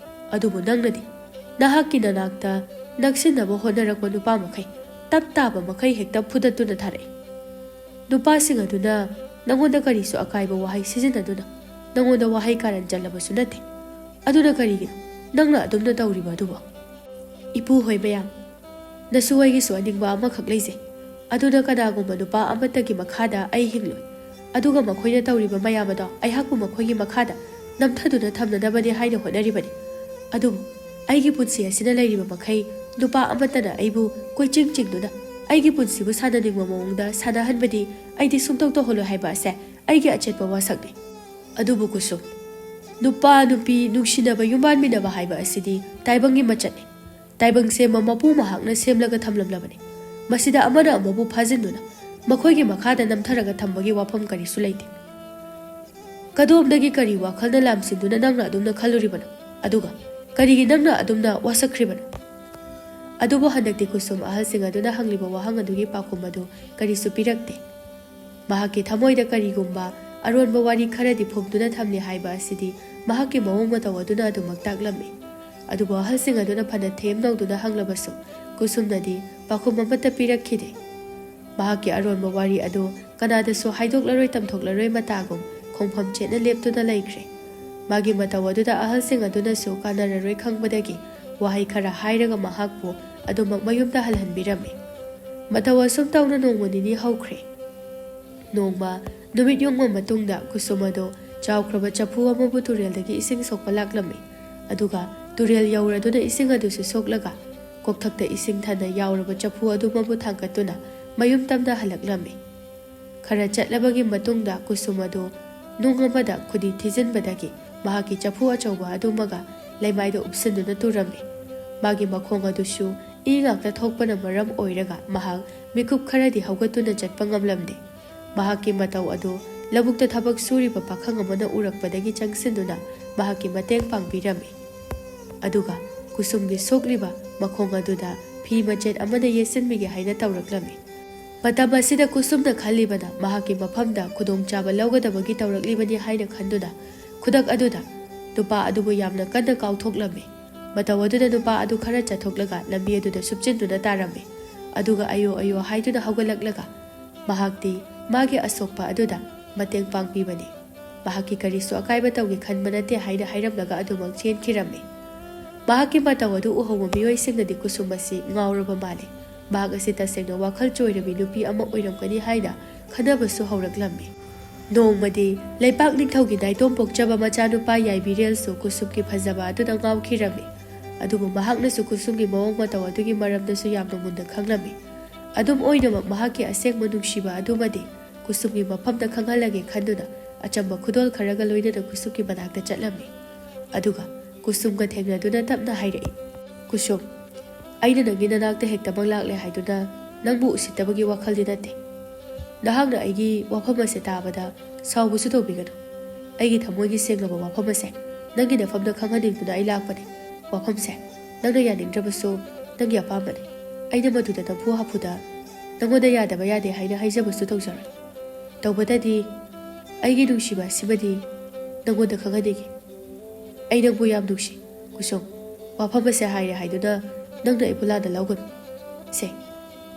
ꯑꯗꯨꯕꯨ ꯅꯪꯅꯗꯤ ꯅꯍꯥꯛꯀꯤ ꯅꯅꯥꯛꯇ ꯅꯛꯁꯤꯟꯅꯕ ꯍꯣꯠꯅꯔꯛꯄ ꯅꯨꯄꯥ ꯃꯈꯩ, ꯇꯞ ꯇꯥꯕ ꯃꯈꯩ ꯍꯦꯛꯇ ꯐꯨꯗꯠꯇꯨꯅ ꯊꯥꯔꯛꯏ꯫ ꯅꯨꯄꯥꯁꯤꯡ ꯑꯗꯨꯅ ꯅꯪꯉꯣꯟꯗ ꯀꯔꯤꯁꯨ ꯑꯀꯥꯏꯕ ꯋꯥꯍꯩ ꯁꯤꯖꯤꯟꯅꯗꯨꯅ ꯅꯪꯉꯣꯟꯗ ꯋꯥꯍꯩ ꯀꯥꯔꯟ ꯆꯜꯂꯕꯁꯨ ꯅꯠꯇꯦ꯫ ꯑꯗꯨꯅ ꯀꯔꯤꯒꯤꯅꯣ ꯅꯪꯅ ꯑꯗꯨꯝꯅ ꯇꯧꯔꯤꯕ ꯑꯗꯨꯕꯨ?" "ꯏꯄꯨ ꯍꯣꯏ ꯃꯌꯥꯝ, ꯅꯁꯨ ꯑꯩꯒꯤꯁꯨ ꯑꯅꯤꯡꯕ ꯑꯃꯈꯛ ꯂꯩꯖꯩ꯫ ꯑꯗꯨꯅ ꯀꯅꯥꯒꯨꯝꯕ ꯅꯨꯄꯥ ꯑꯃꯠꯇꯒꯤ ꯃꯈꯥꯗ ꯑꯩ ꯍꯤꯡꯂꯣꯏ꯫ ꯑꯗꯨꯒ ꯃꯈꯣꯏꯅ ꯇꯧꯔꯤꯕ ꯃꯌꯥꯝ ꯑꯗꯣ ꯑꯩꯍꯥꯛꯄꯨ ꯃꯈꯣꯏꯒꯤ ꯃꯈꯥꯗ ꯅꯝꯊꯗꯨꯅ ꯊꯝꯅꯅꯕꯅꯤ ꯍꯥꯏꯅ ꯍꯣꯠꯅꯔꯤꯕꯅꯤ꯫ ꯑꯗꯨꯕꯨ ꯑꯩꯒꯤ ꯄꯨꯟꯁꯤ ꯑꯁꯤꯗ ꯂꯩꯔꯤꯕ ꯃꯈꯩ ꯅꯨꯄꯥ ꯑꯃꯠꯇꯅ ꯑꯩꯕꯨ ꯀꯣꯏꯆꯤꯡ ꯆꯤꯡꯗꯨꯅ ꯑꯩꯒꯤ ꯄꯨꯟꯁꯤꯕꯨ ꯁꯥꯟꯅꯅꯤꯡꯕ ꯃꯑꯣꯡꯗ ꯁꯥꯟꯅꯍꯟꯕꯗꯤ ꯑꯩꯗꯤ ꯁꯨꯡꯇꯧ ꯇꯧꯍꯜꯂꯣꯏ ꯍꯥꯏꯕ ꯑꯁꯦ ꯑꯩꯒꯤ ꯑꯆꯦꯠꯄ ꯋꯥꯁꯛꯅꯤ꯫ ꯑꯗꯨꯕꯨ ꯀꯨꯁꯨꯝ, ꯅꯨꯄꯥ ꯅꯨꯄꯤ ꯅꯨꯡꯁꯤꯅꯕ ꯌꯨꯝꯕꯥꯟꯃꯤꯟꯅꯕ ꯍꯥꯏꯕ ꯑꯁꯤꯗꯤ ꯇꯥꯏꯕꯪꯒꯤ ꯃꯆꯠꯅꯤ꯫ ꯇꯥꯏꯕꯪ ꯁꯦꯝꯕ ꯃꯄꯨ ꯃꯍꯥꯛꯅ ꯁꯦꯝꯂꯒ ꯊꯝꯂꯝꯂꯕꯅꯤ꯫ ꯃꯁꯤꯗ ꯑꯃꯅ ꯑꯃꯕꯨ ꯐꯥꯖꯤꯟꯗꯨꯅ ꯃꯈꯣꯏꯒꯤ ꯃꯈꯥꯗ ꯅꯝꯊꯔꯒ ꯊꯝꯕꯒꯤ ꯋꯥꯐꯝ ꯀꯔꯤꯁꯨ ꯂꯩꯇꯦ꯫ ꯀꯗꯣꯝꯗꯒꯤ ꯀꯔꯤ ꯋꯥꯈꯜꯅ ꯂꯥꯝꯁꯤꯟꯗꯨꯅ ꯅꯪꯅ ꯑꯗꯨꯝꯅ ꯈꯜꯂꯨꯔꯤꯕꯅꯣ? ꯑꯗꯨꯒ ꯀꯔꯤꯒꯤ ꯅꯪꯅ ꯑꯗꯨꯝꯅ ꯋꯥꯁꯛꯈ꯭ꯔꯤꯕꯅꯣ?" ꯑꯗꯨꯕꯨ ꯍꯟꯗꯛꯇꯤ ꯀꯨꯁꯨꯝ ꯑꯍꯜꯁꯤꯡ ꯑꯗꯨꯅ ꯍꯪꯂꯤꯕ ꯋꯥꯍꯪ ꯑꯗꯨꯒꯤ ꯄꯥꯎꯈꯨꯝ ꯑꯗꯨ ꯀꯔꯤꯁꯨ ꯄꯤꯔꯛꯇꯦ꯫ ꯃꯍꯥꯛꯀꯤ ꯊꯃꯣꯏꯗ ꯀꯔꯤꯒꯨꯝꯕ ꯑꯔꯣꯟꯕ ꯋꯥꯔꯤ ꯈꯔꯗꯤ ꯐꯨꯝꯗꯨꯅ ꯊꯝꯂꯤ ꯍꯥꯏꯕ ꯑꯁꯤꯗꯤ ꯃꯍꯥꯛꯀꯤ ꯃꯑꯣꯡ ꯃꯇꯧ ꯑꯗꯨꯅ ꯑꯗꯨꯃꯛ ꯇꯥꯛꯂꯝꯃꯤ꯫ ꯑꯗꯨꯕꯨ ꯑꯍꯜꯁꯤꯡ ꯑꯗꯨꯅ ꯐꯅ ꯊꯦꯝ ꯅꯧꯗꯨꯅ ꯍꯪꯂꯕꯁꯨ ꯀꯨꯁꯨꯝꯅꯗꯤ ꯄꯥꯎꯈꯨꯝ ꯑꯃꯠꯇ ꯄꯤꯔꯛꯈꯤꯗꯦ꯫ ꯃꯍꯥꯛꯀꯤ ꯑꯔꯣꯟꯕ ꯋꯥꯔꯤ ꯑꯗꯨ ꯀꯅꯥꯗꯁꯨ ꯍꯥꯏꯗꯣꯛꯂꯔꯣꯏ ꯇꯝꯊꯣꯛꯂꯔꯣꯏ ꯃꯇꯥꯒꯨꯝ ꯈꯣꯡꯐꯝ ꯆꯦꯠꯅ ꯂꯦꯞꯇꯨꯅ ꯂꯩꯈ꯭ꯔꯦ꯫ ꯃꯥꯒꯤ ꯃꯇꯧ ꯑꯗꯨꯗ ꯑꯍꯜꯁꯤꯡ ꯑꯗꯨꯅꯁꯨ ꯀꯥꯟꯅꯔꯔꯣꯏ ꯈꯪꯕꯗꯒꯤ ꯋꯥꯍꯩ ꯈꯔ ꯍꯥꯏꯔꯒ ꯃꯍꯥꯛꯄꯨ ꯑꯗꯨꯃꯛ ꯃꯌꯨꯝꯗ ꯍꯜꯍꯟꯕꯤꯔꯝꯃꯤ꯫ ꯃꯇꯧ ꯑꯁꯨꯝ ꯇꯧꯅ ꯅꯣꯡꯃ ꯅꯤꯅꯤ ꯍꯧꯈ꯭ꯔꯦ꯫ ꯅꯣꯡꯃ ꯅꯨꯃꯤꯠ ꯌꯨꯡꯕ ꯃꯇꯨꯡꯗ ꯀꯨꯁꯨꯝ ꯑꯗꯨ ꯆꯥꯎꯈ꯭ꯔꯕ ꯆꯐꯨ ꯑꯃꯕꯨ ꯇꯨꯔꯦꯜꯗꯒꯤ ꯏꯁꯤꯡ ꯁꯣꯛꯄ ꯂꯥꯛꯂꯝꯃꯤ꯫ ꯑꯗꯨꯒ ꯇꯨꯔꯦꯜ ꯌꯧꯔꯗꯨꯅ ꯏꯁꯤꯡ ꯑꯗꯨꯁꯨ ꯁꯣꯛꯂꯒ ꯀꯣꯛꯊꯛꯇ ꯏꯁꯤꯡ ꯊꯟꯅ ꯌꯥꯎꯔꯕ ꯆꯐꯨ ꯑꯗꯨꯃꯕꯨ ꯊꯥꯡꯒꯠꯇꯨꯅ ꯃꯌꯨꯝ ꯇꯝꯅ ꯍꯜꯂꯛꯂꯝꯃꯤ꯫ ꯈꯔ ꯆꯠꯂꯕꯒꯤ ꯃꯇꯨꯡꯗ ꯀꯨꯁꯨꯝ ꯑꯗꯨ ꯅꯨꯡ ꯑꯃꯗ ꯈꯨꯗꯤ ꯊꯤꯖꯤꯟꯕꯗꯒꯤ ꯃꯍꯥꯛꯀꯤ ꯆꯐꯨ ꯑꯆꯧꯕ ꯑꯗꯨꯃꯒ ꯂꯩꯃꯥꯏꯗ ꯎꯞꯁꯤꯟꯗꯨꯅ ꯇꯨꯔꯝꯃꯤ꯫ ꯃꯥꯒꯤ ꯃꯈꯣꯡ ꯑꯗꯨꯁꯨ ꯏ ꯉꯥꯛꯇ ꯊꯣꯛꯄꯅ ꯃꯔꯝ ꯑꯣꯏꯔꯒ ꯃꯍꯥꯛ ꯃꯤꯀꯨꯞ ꯈꯔꯗꯤ ꯍꯧꯒꯠꯇꯨꯅ ꯆꯠꯄ ꯉꯝꯂꯝꯗꯦ꯫ ꯃꯍꯥꯛꯀꯤ ꯃꯇꯧ ꯑꯗꯨ ꯂꯧꯕꯨꯛꯇ ꯊꯕꯛ ꯁꯨꯔꯤꯕ ꯄꯥꯈꯪ ꯑꯃꯅ ꯎꯔꯛꯄꯗꯒꯤ ꯆꯪꯁꯤꯟꯗꯨꯅ ꯃꯍꯥꯛꯀꯤ ꯃꯇꯦꯡ ꯄꯥꯡꯕꯤꯔꯝꯃꯤ꯫ ꯑꯗꯨꯒ ꯀꯨꯁꯨꯝꯒꯤ ꯁꯣꯛꯂꯤꯕ ꯃꯈꯣꯡ ꯑꯗꯨꯗ ꯐꯤ ꯃꯆꯦꯠ ꯑꯃꯅ ꯌꯦꯠꯁꯤꯟꯕꯤꯒꯦ ꯍꯥꯏꯅ ꯇꯧꯔꯛꯂꯝꯃꯤ꯫ ꯃꯇꯝ ꯑꯁꯤꯗ ꯀꯨꯁꯨꯝꯅ ꯈꯜꯂꯤꯕꯅ ꯃꯍꯥꯛꯀꯤ ꯃꯐꯝꯗ ꯈꯨꯗꯣꯡꯆꯥꯕ ꯂꯧꯒꯗꯕꯒꯤ ꯇꯧꯔꯛꯂꯤꯕꯅꯤ ꯍꯥꯏꯅ ꯈꯟꯗꯨꯅ ꯈꯨꯗꯛ ꯑꯗꯨꯗ ꯅꯨꯄꯥ ꯑꯗꯨꯕꯨ ꯌꯥꯝꯅ ꯀꯟꯅ ꯀꯥꯎꯊꯣꯛꯂꯝꯃꯤ꯫ ꯃꯇꯧ ꯑꯗꯨꯗ ꯅꯨꯄꯥ ꯑꯗꯨ ꯈꯔ ꯆꯠꯊꯣꯛꯂꯒ ꯂꯝꯕꯤ ꯑꯗꯨꯗ ꯁꯨꯞꯆꯤꯟꯗꯨꯅ ꯇꯥꯔꯝꯃꯤ꯫ ꯑꯗꯨꯒ "ꯑꯌꯣ, ꯑꯌꯣ" ꯍꯥꯏꯗꯨꯅ ꯍꯧꯒꯠꯂꯛꯂꯒ ꯃꯍꯥꯛꯇꯤ ꯃꯥꯒꯤ ꯑꯁꯣꯛꯄ ꯑꯗꯨꯗ ꯃꯇꯦꯡ ꯄꯥꯡꯕꯤꯕꯅꯤ꯫ ꯃꯍꯥꯛꯀꯤ ꯀꯔꯤꯁꯨ ꯑꯀꯥꯏꯕ ꯇꯧꯒꯦ ꯈꯟꯕ ꯅꯠꯇꯦ ꯍꯥꯏꯅ ꯍꯥꯏꯔꯝꯂꯒ ꯑꯗꯨꯃꯛ ꯆꯦꯟꯈꯤꯔꯝꯃꯤ꯫ ꯃꯍꯥꯛꯀꯤ ꯃꯇꯧ ꯑꯗꯨ ꯎꯍꯧꯕ ꯃꯤꯑꯣꯏꯁꯤꯡꯅꯗꯤ ꯀꯨꯁꯨꯝ ꯑꯁꯤ ꯉꯥꯎꯔꯕ ꯃꯥꯜꯂꯤ꯫ ꯃꯍꯥꯛ ꯑꯁꯤ ꯇꯁꯦꯡꯅ ꯋꯥꯈꯜ ꯆꯣꯏꯔꯕꯤ ꯅꯨꯄꯤ ꯑꯃ ꯑꯣꯏꯔꯝꯒꯅꯤ ꯍꯥꯏꯅ ꯈꯟꯅꯕꯁꯨ ꯍꯧꯔꯛꯂꯝꯃꯤ꯫ ꯅꯣꯡꯃꯗꯤ ꯂꯩꯄꯥꯛ ꯅꯤꯡꯊꯧꯒꯤ ꯅꯥꯏꯇꯣꯝ ꯄꯣꯛꯆꯕ ꯃꯆꯥꯅꯨꯄꯥ ꯌꯥꯏꯕꯤꯔꯦꯜꯁꯨ ꯀꯨꯁꯨꯝꯒꯤ ꯐꯖꯕ ꯑꯗꯨꯗ ꯉꯥꯎꯈꯤꯔꯝꯃꯤ꯫ ꯑꯗꯨꯕꯨ ꯃꯍꯥꯛꯅꯁꯨ ꯀꯨꯁꯨꯝꯒꯤ ꯃꯑꯣꯡ ꯃꯇꯧ ꯑꯗꯨꯒꯤ ꯃꯔꯝꯗꯁꯨ ꯌꯥꯝꯅ ꯃꯨꯟꯅ ꯈꯪꯂꯝꯃꯤ꯫ ꯑꯗꯨꯝ ꯑꯣꯏꯅꯃꯛ ꯃꯍꯥꯛꯀꯤ ꯑꯁꯦꯡꯕ ꯅꯨꯡꯁꯤꯕ ꯑꯗꯨꯃꯗꯤ ꯀꯨꯁꯨꯝꯒꯤ ꯃꯐꯝꯗ ꯈꯪꯍꯜꯂꯒꯦ ꯈꯟꯗꯨꯅ ꯑꯆꯝꯕ ꯈꯨꯗꯣꯜ ꯈꯔꯒ ꯂꯣꯏꯅꯅ ꯀꯨꯁꯨꯝꯒꯤ ꯃꯅꯥꯛꯇ ꯆꯠꯂꯝꯃꯤ꯫ ꯑꯗꯨꯒ ꯀꯨꯁꯨꯝꯒ ꯊꯦꯡꯅꯗꯨꯅ ꯇꯞꯅ ꯍꯥꯏꯔꯛꯏ, "ꯀꯨꯁꯨꯝ, ꯑꯩꯅ ꯅꯪꯒꯤ ꯅꯅꯥꯛꯇ ꯍꯦꯛꯇꯃꯛ ꯂꯥꯛꯂꯦ ꯍꯥꯏꯗꯨꯅ ꯅꯪꯕꯨ ꯎꯁꯤꯠꯇꯕꯒꯤ ꯋꯥꯈꯜꯗꯤ ꯅꯠꯇꯦ꯫ ꯅꯍꯥꯛꯅ ꯑꯩꯒꯤ ꯋꯥꯐꯝ ꯑꯁꯦ ꯇꯥꯕꯗ ꯁꯥꯎꯕꯁꯨ ꯇꯧꯕꯤꯒꯅꯨ꯫ ꯑꯩꯒꯤ ꯊꯃꯣꯏꯒꯤ ꯁꯦꯡꯂꯕ ꯋꯥꯐꯝ ꯑꯁꯦ ꯅꯪꯒꯤ ꯅꯐꯝꯗ ꯈꯪꯍꯟꯅꯤꯡꯗꯨꯅ ꯑꯩ ꯂꯥꯛꯄꯅꯤ꯫ ꯋꯥꯐꯝꯁꯦ ꯅꯪꯅ ꯌꯥꯅꯤꯡꯗ꯭ꯔꯕꯁꯨ ꯅꯪꯒꯤ ꯑꯄꯥꯝꯕꯅꯤ꯫ ꯑꯩꯅ ꯃꯗꯨꯗ ꯅꯝꯐꯨ ꯍꯥꯐꯨꯗ ꯅꯪꯉꯣꯟꯗ ꯌꯥꯗꯕ ꯌꯥꯗꯦ ꯍꯥꯏꯅ ꯍꯥꯏꯖꯕꯁꯨ ꯇꯧꯖꯔꯣꯏ꯫ ꯇꯧꯕꯇꯗꯤ ꯑꯩꯒꯤ ꯅꯨꯡꯁꯤꯕ ꯑꯁꯤꯃꯗꯤ ꯅꯪꯉꯣꯟꯗ ꯈꯪꯍꯟꯅꯤꯡꯏ꯫ ꯑꯩ ꯅꯪꯕꯨ ꯌꯥꯝ ꯅꯨꯡꯁꯤ, ꯀꯨꯁꯨꯝ꯫ ꯋꯥꯐꯝ ꯑꯁꯦ ꯍꯥꯏꯔꯦ ꯍꯥꯏꯗꯨꯅ ꯅꯪꯅ ꯑꯩꯕꯨ ꯂꯥꯟꯅ ꯂꯧꯒꯅꯨ꯫ ꯁꯦ,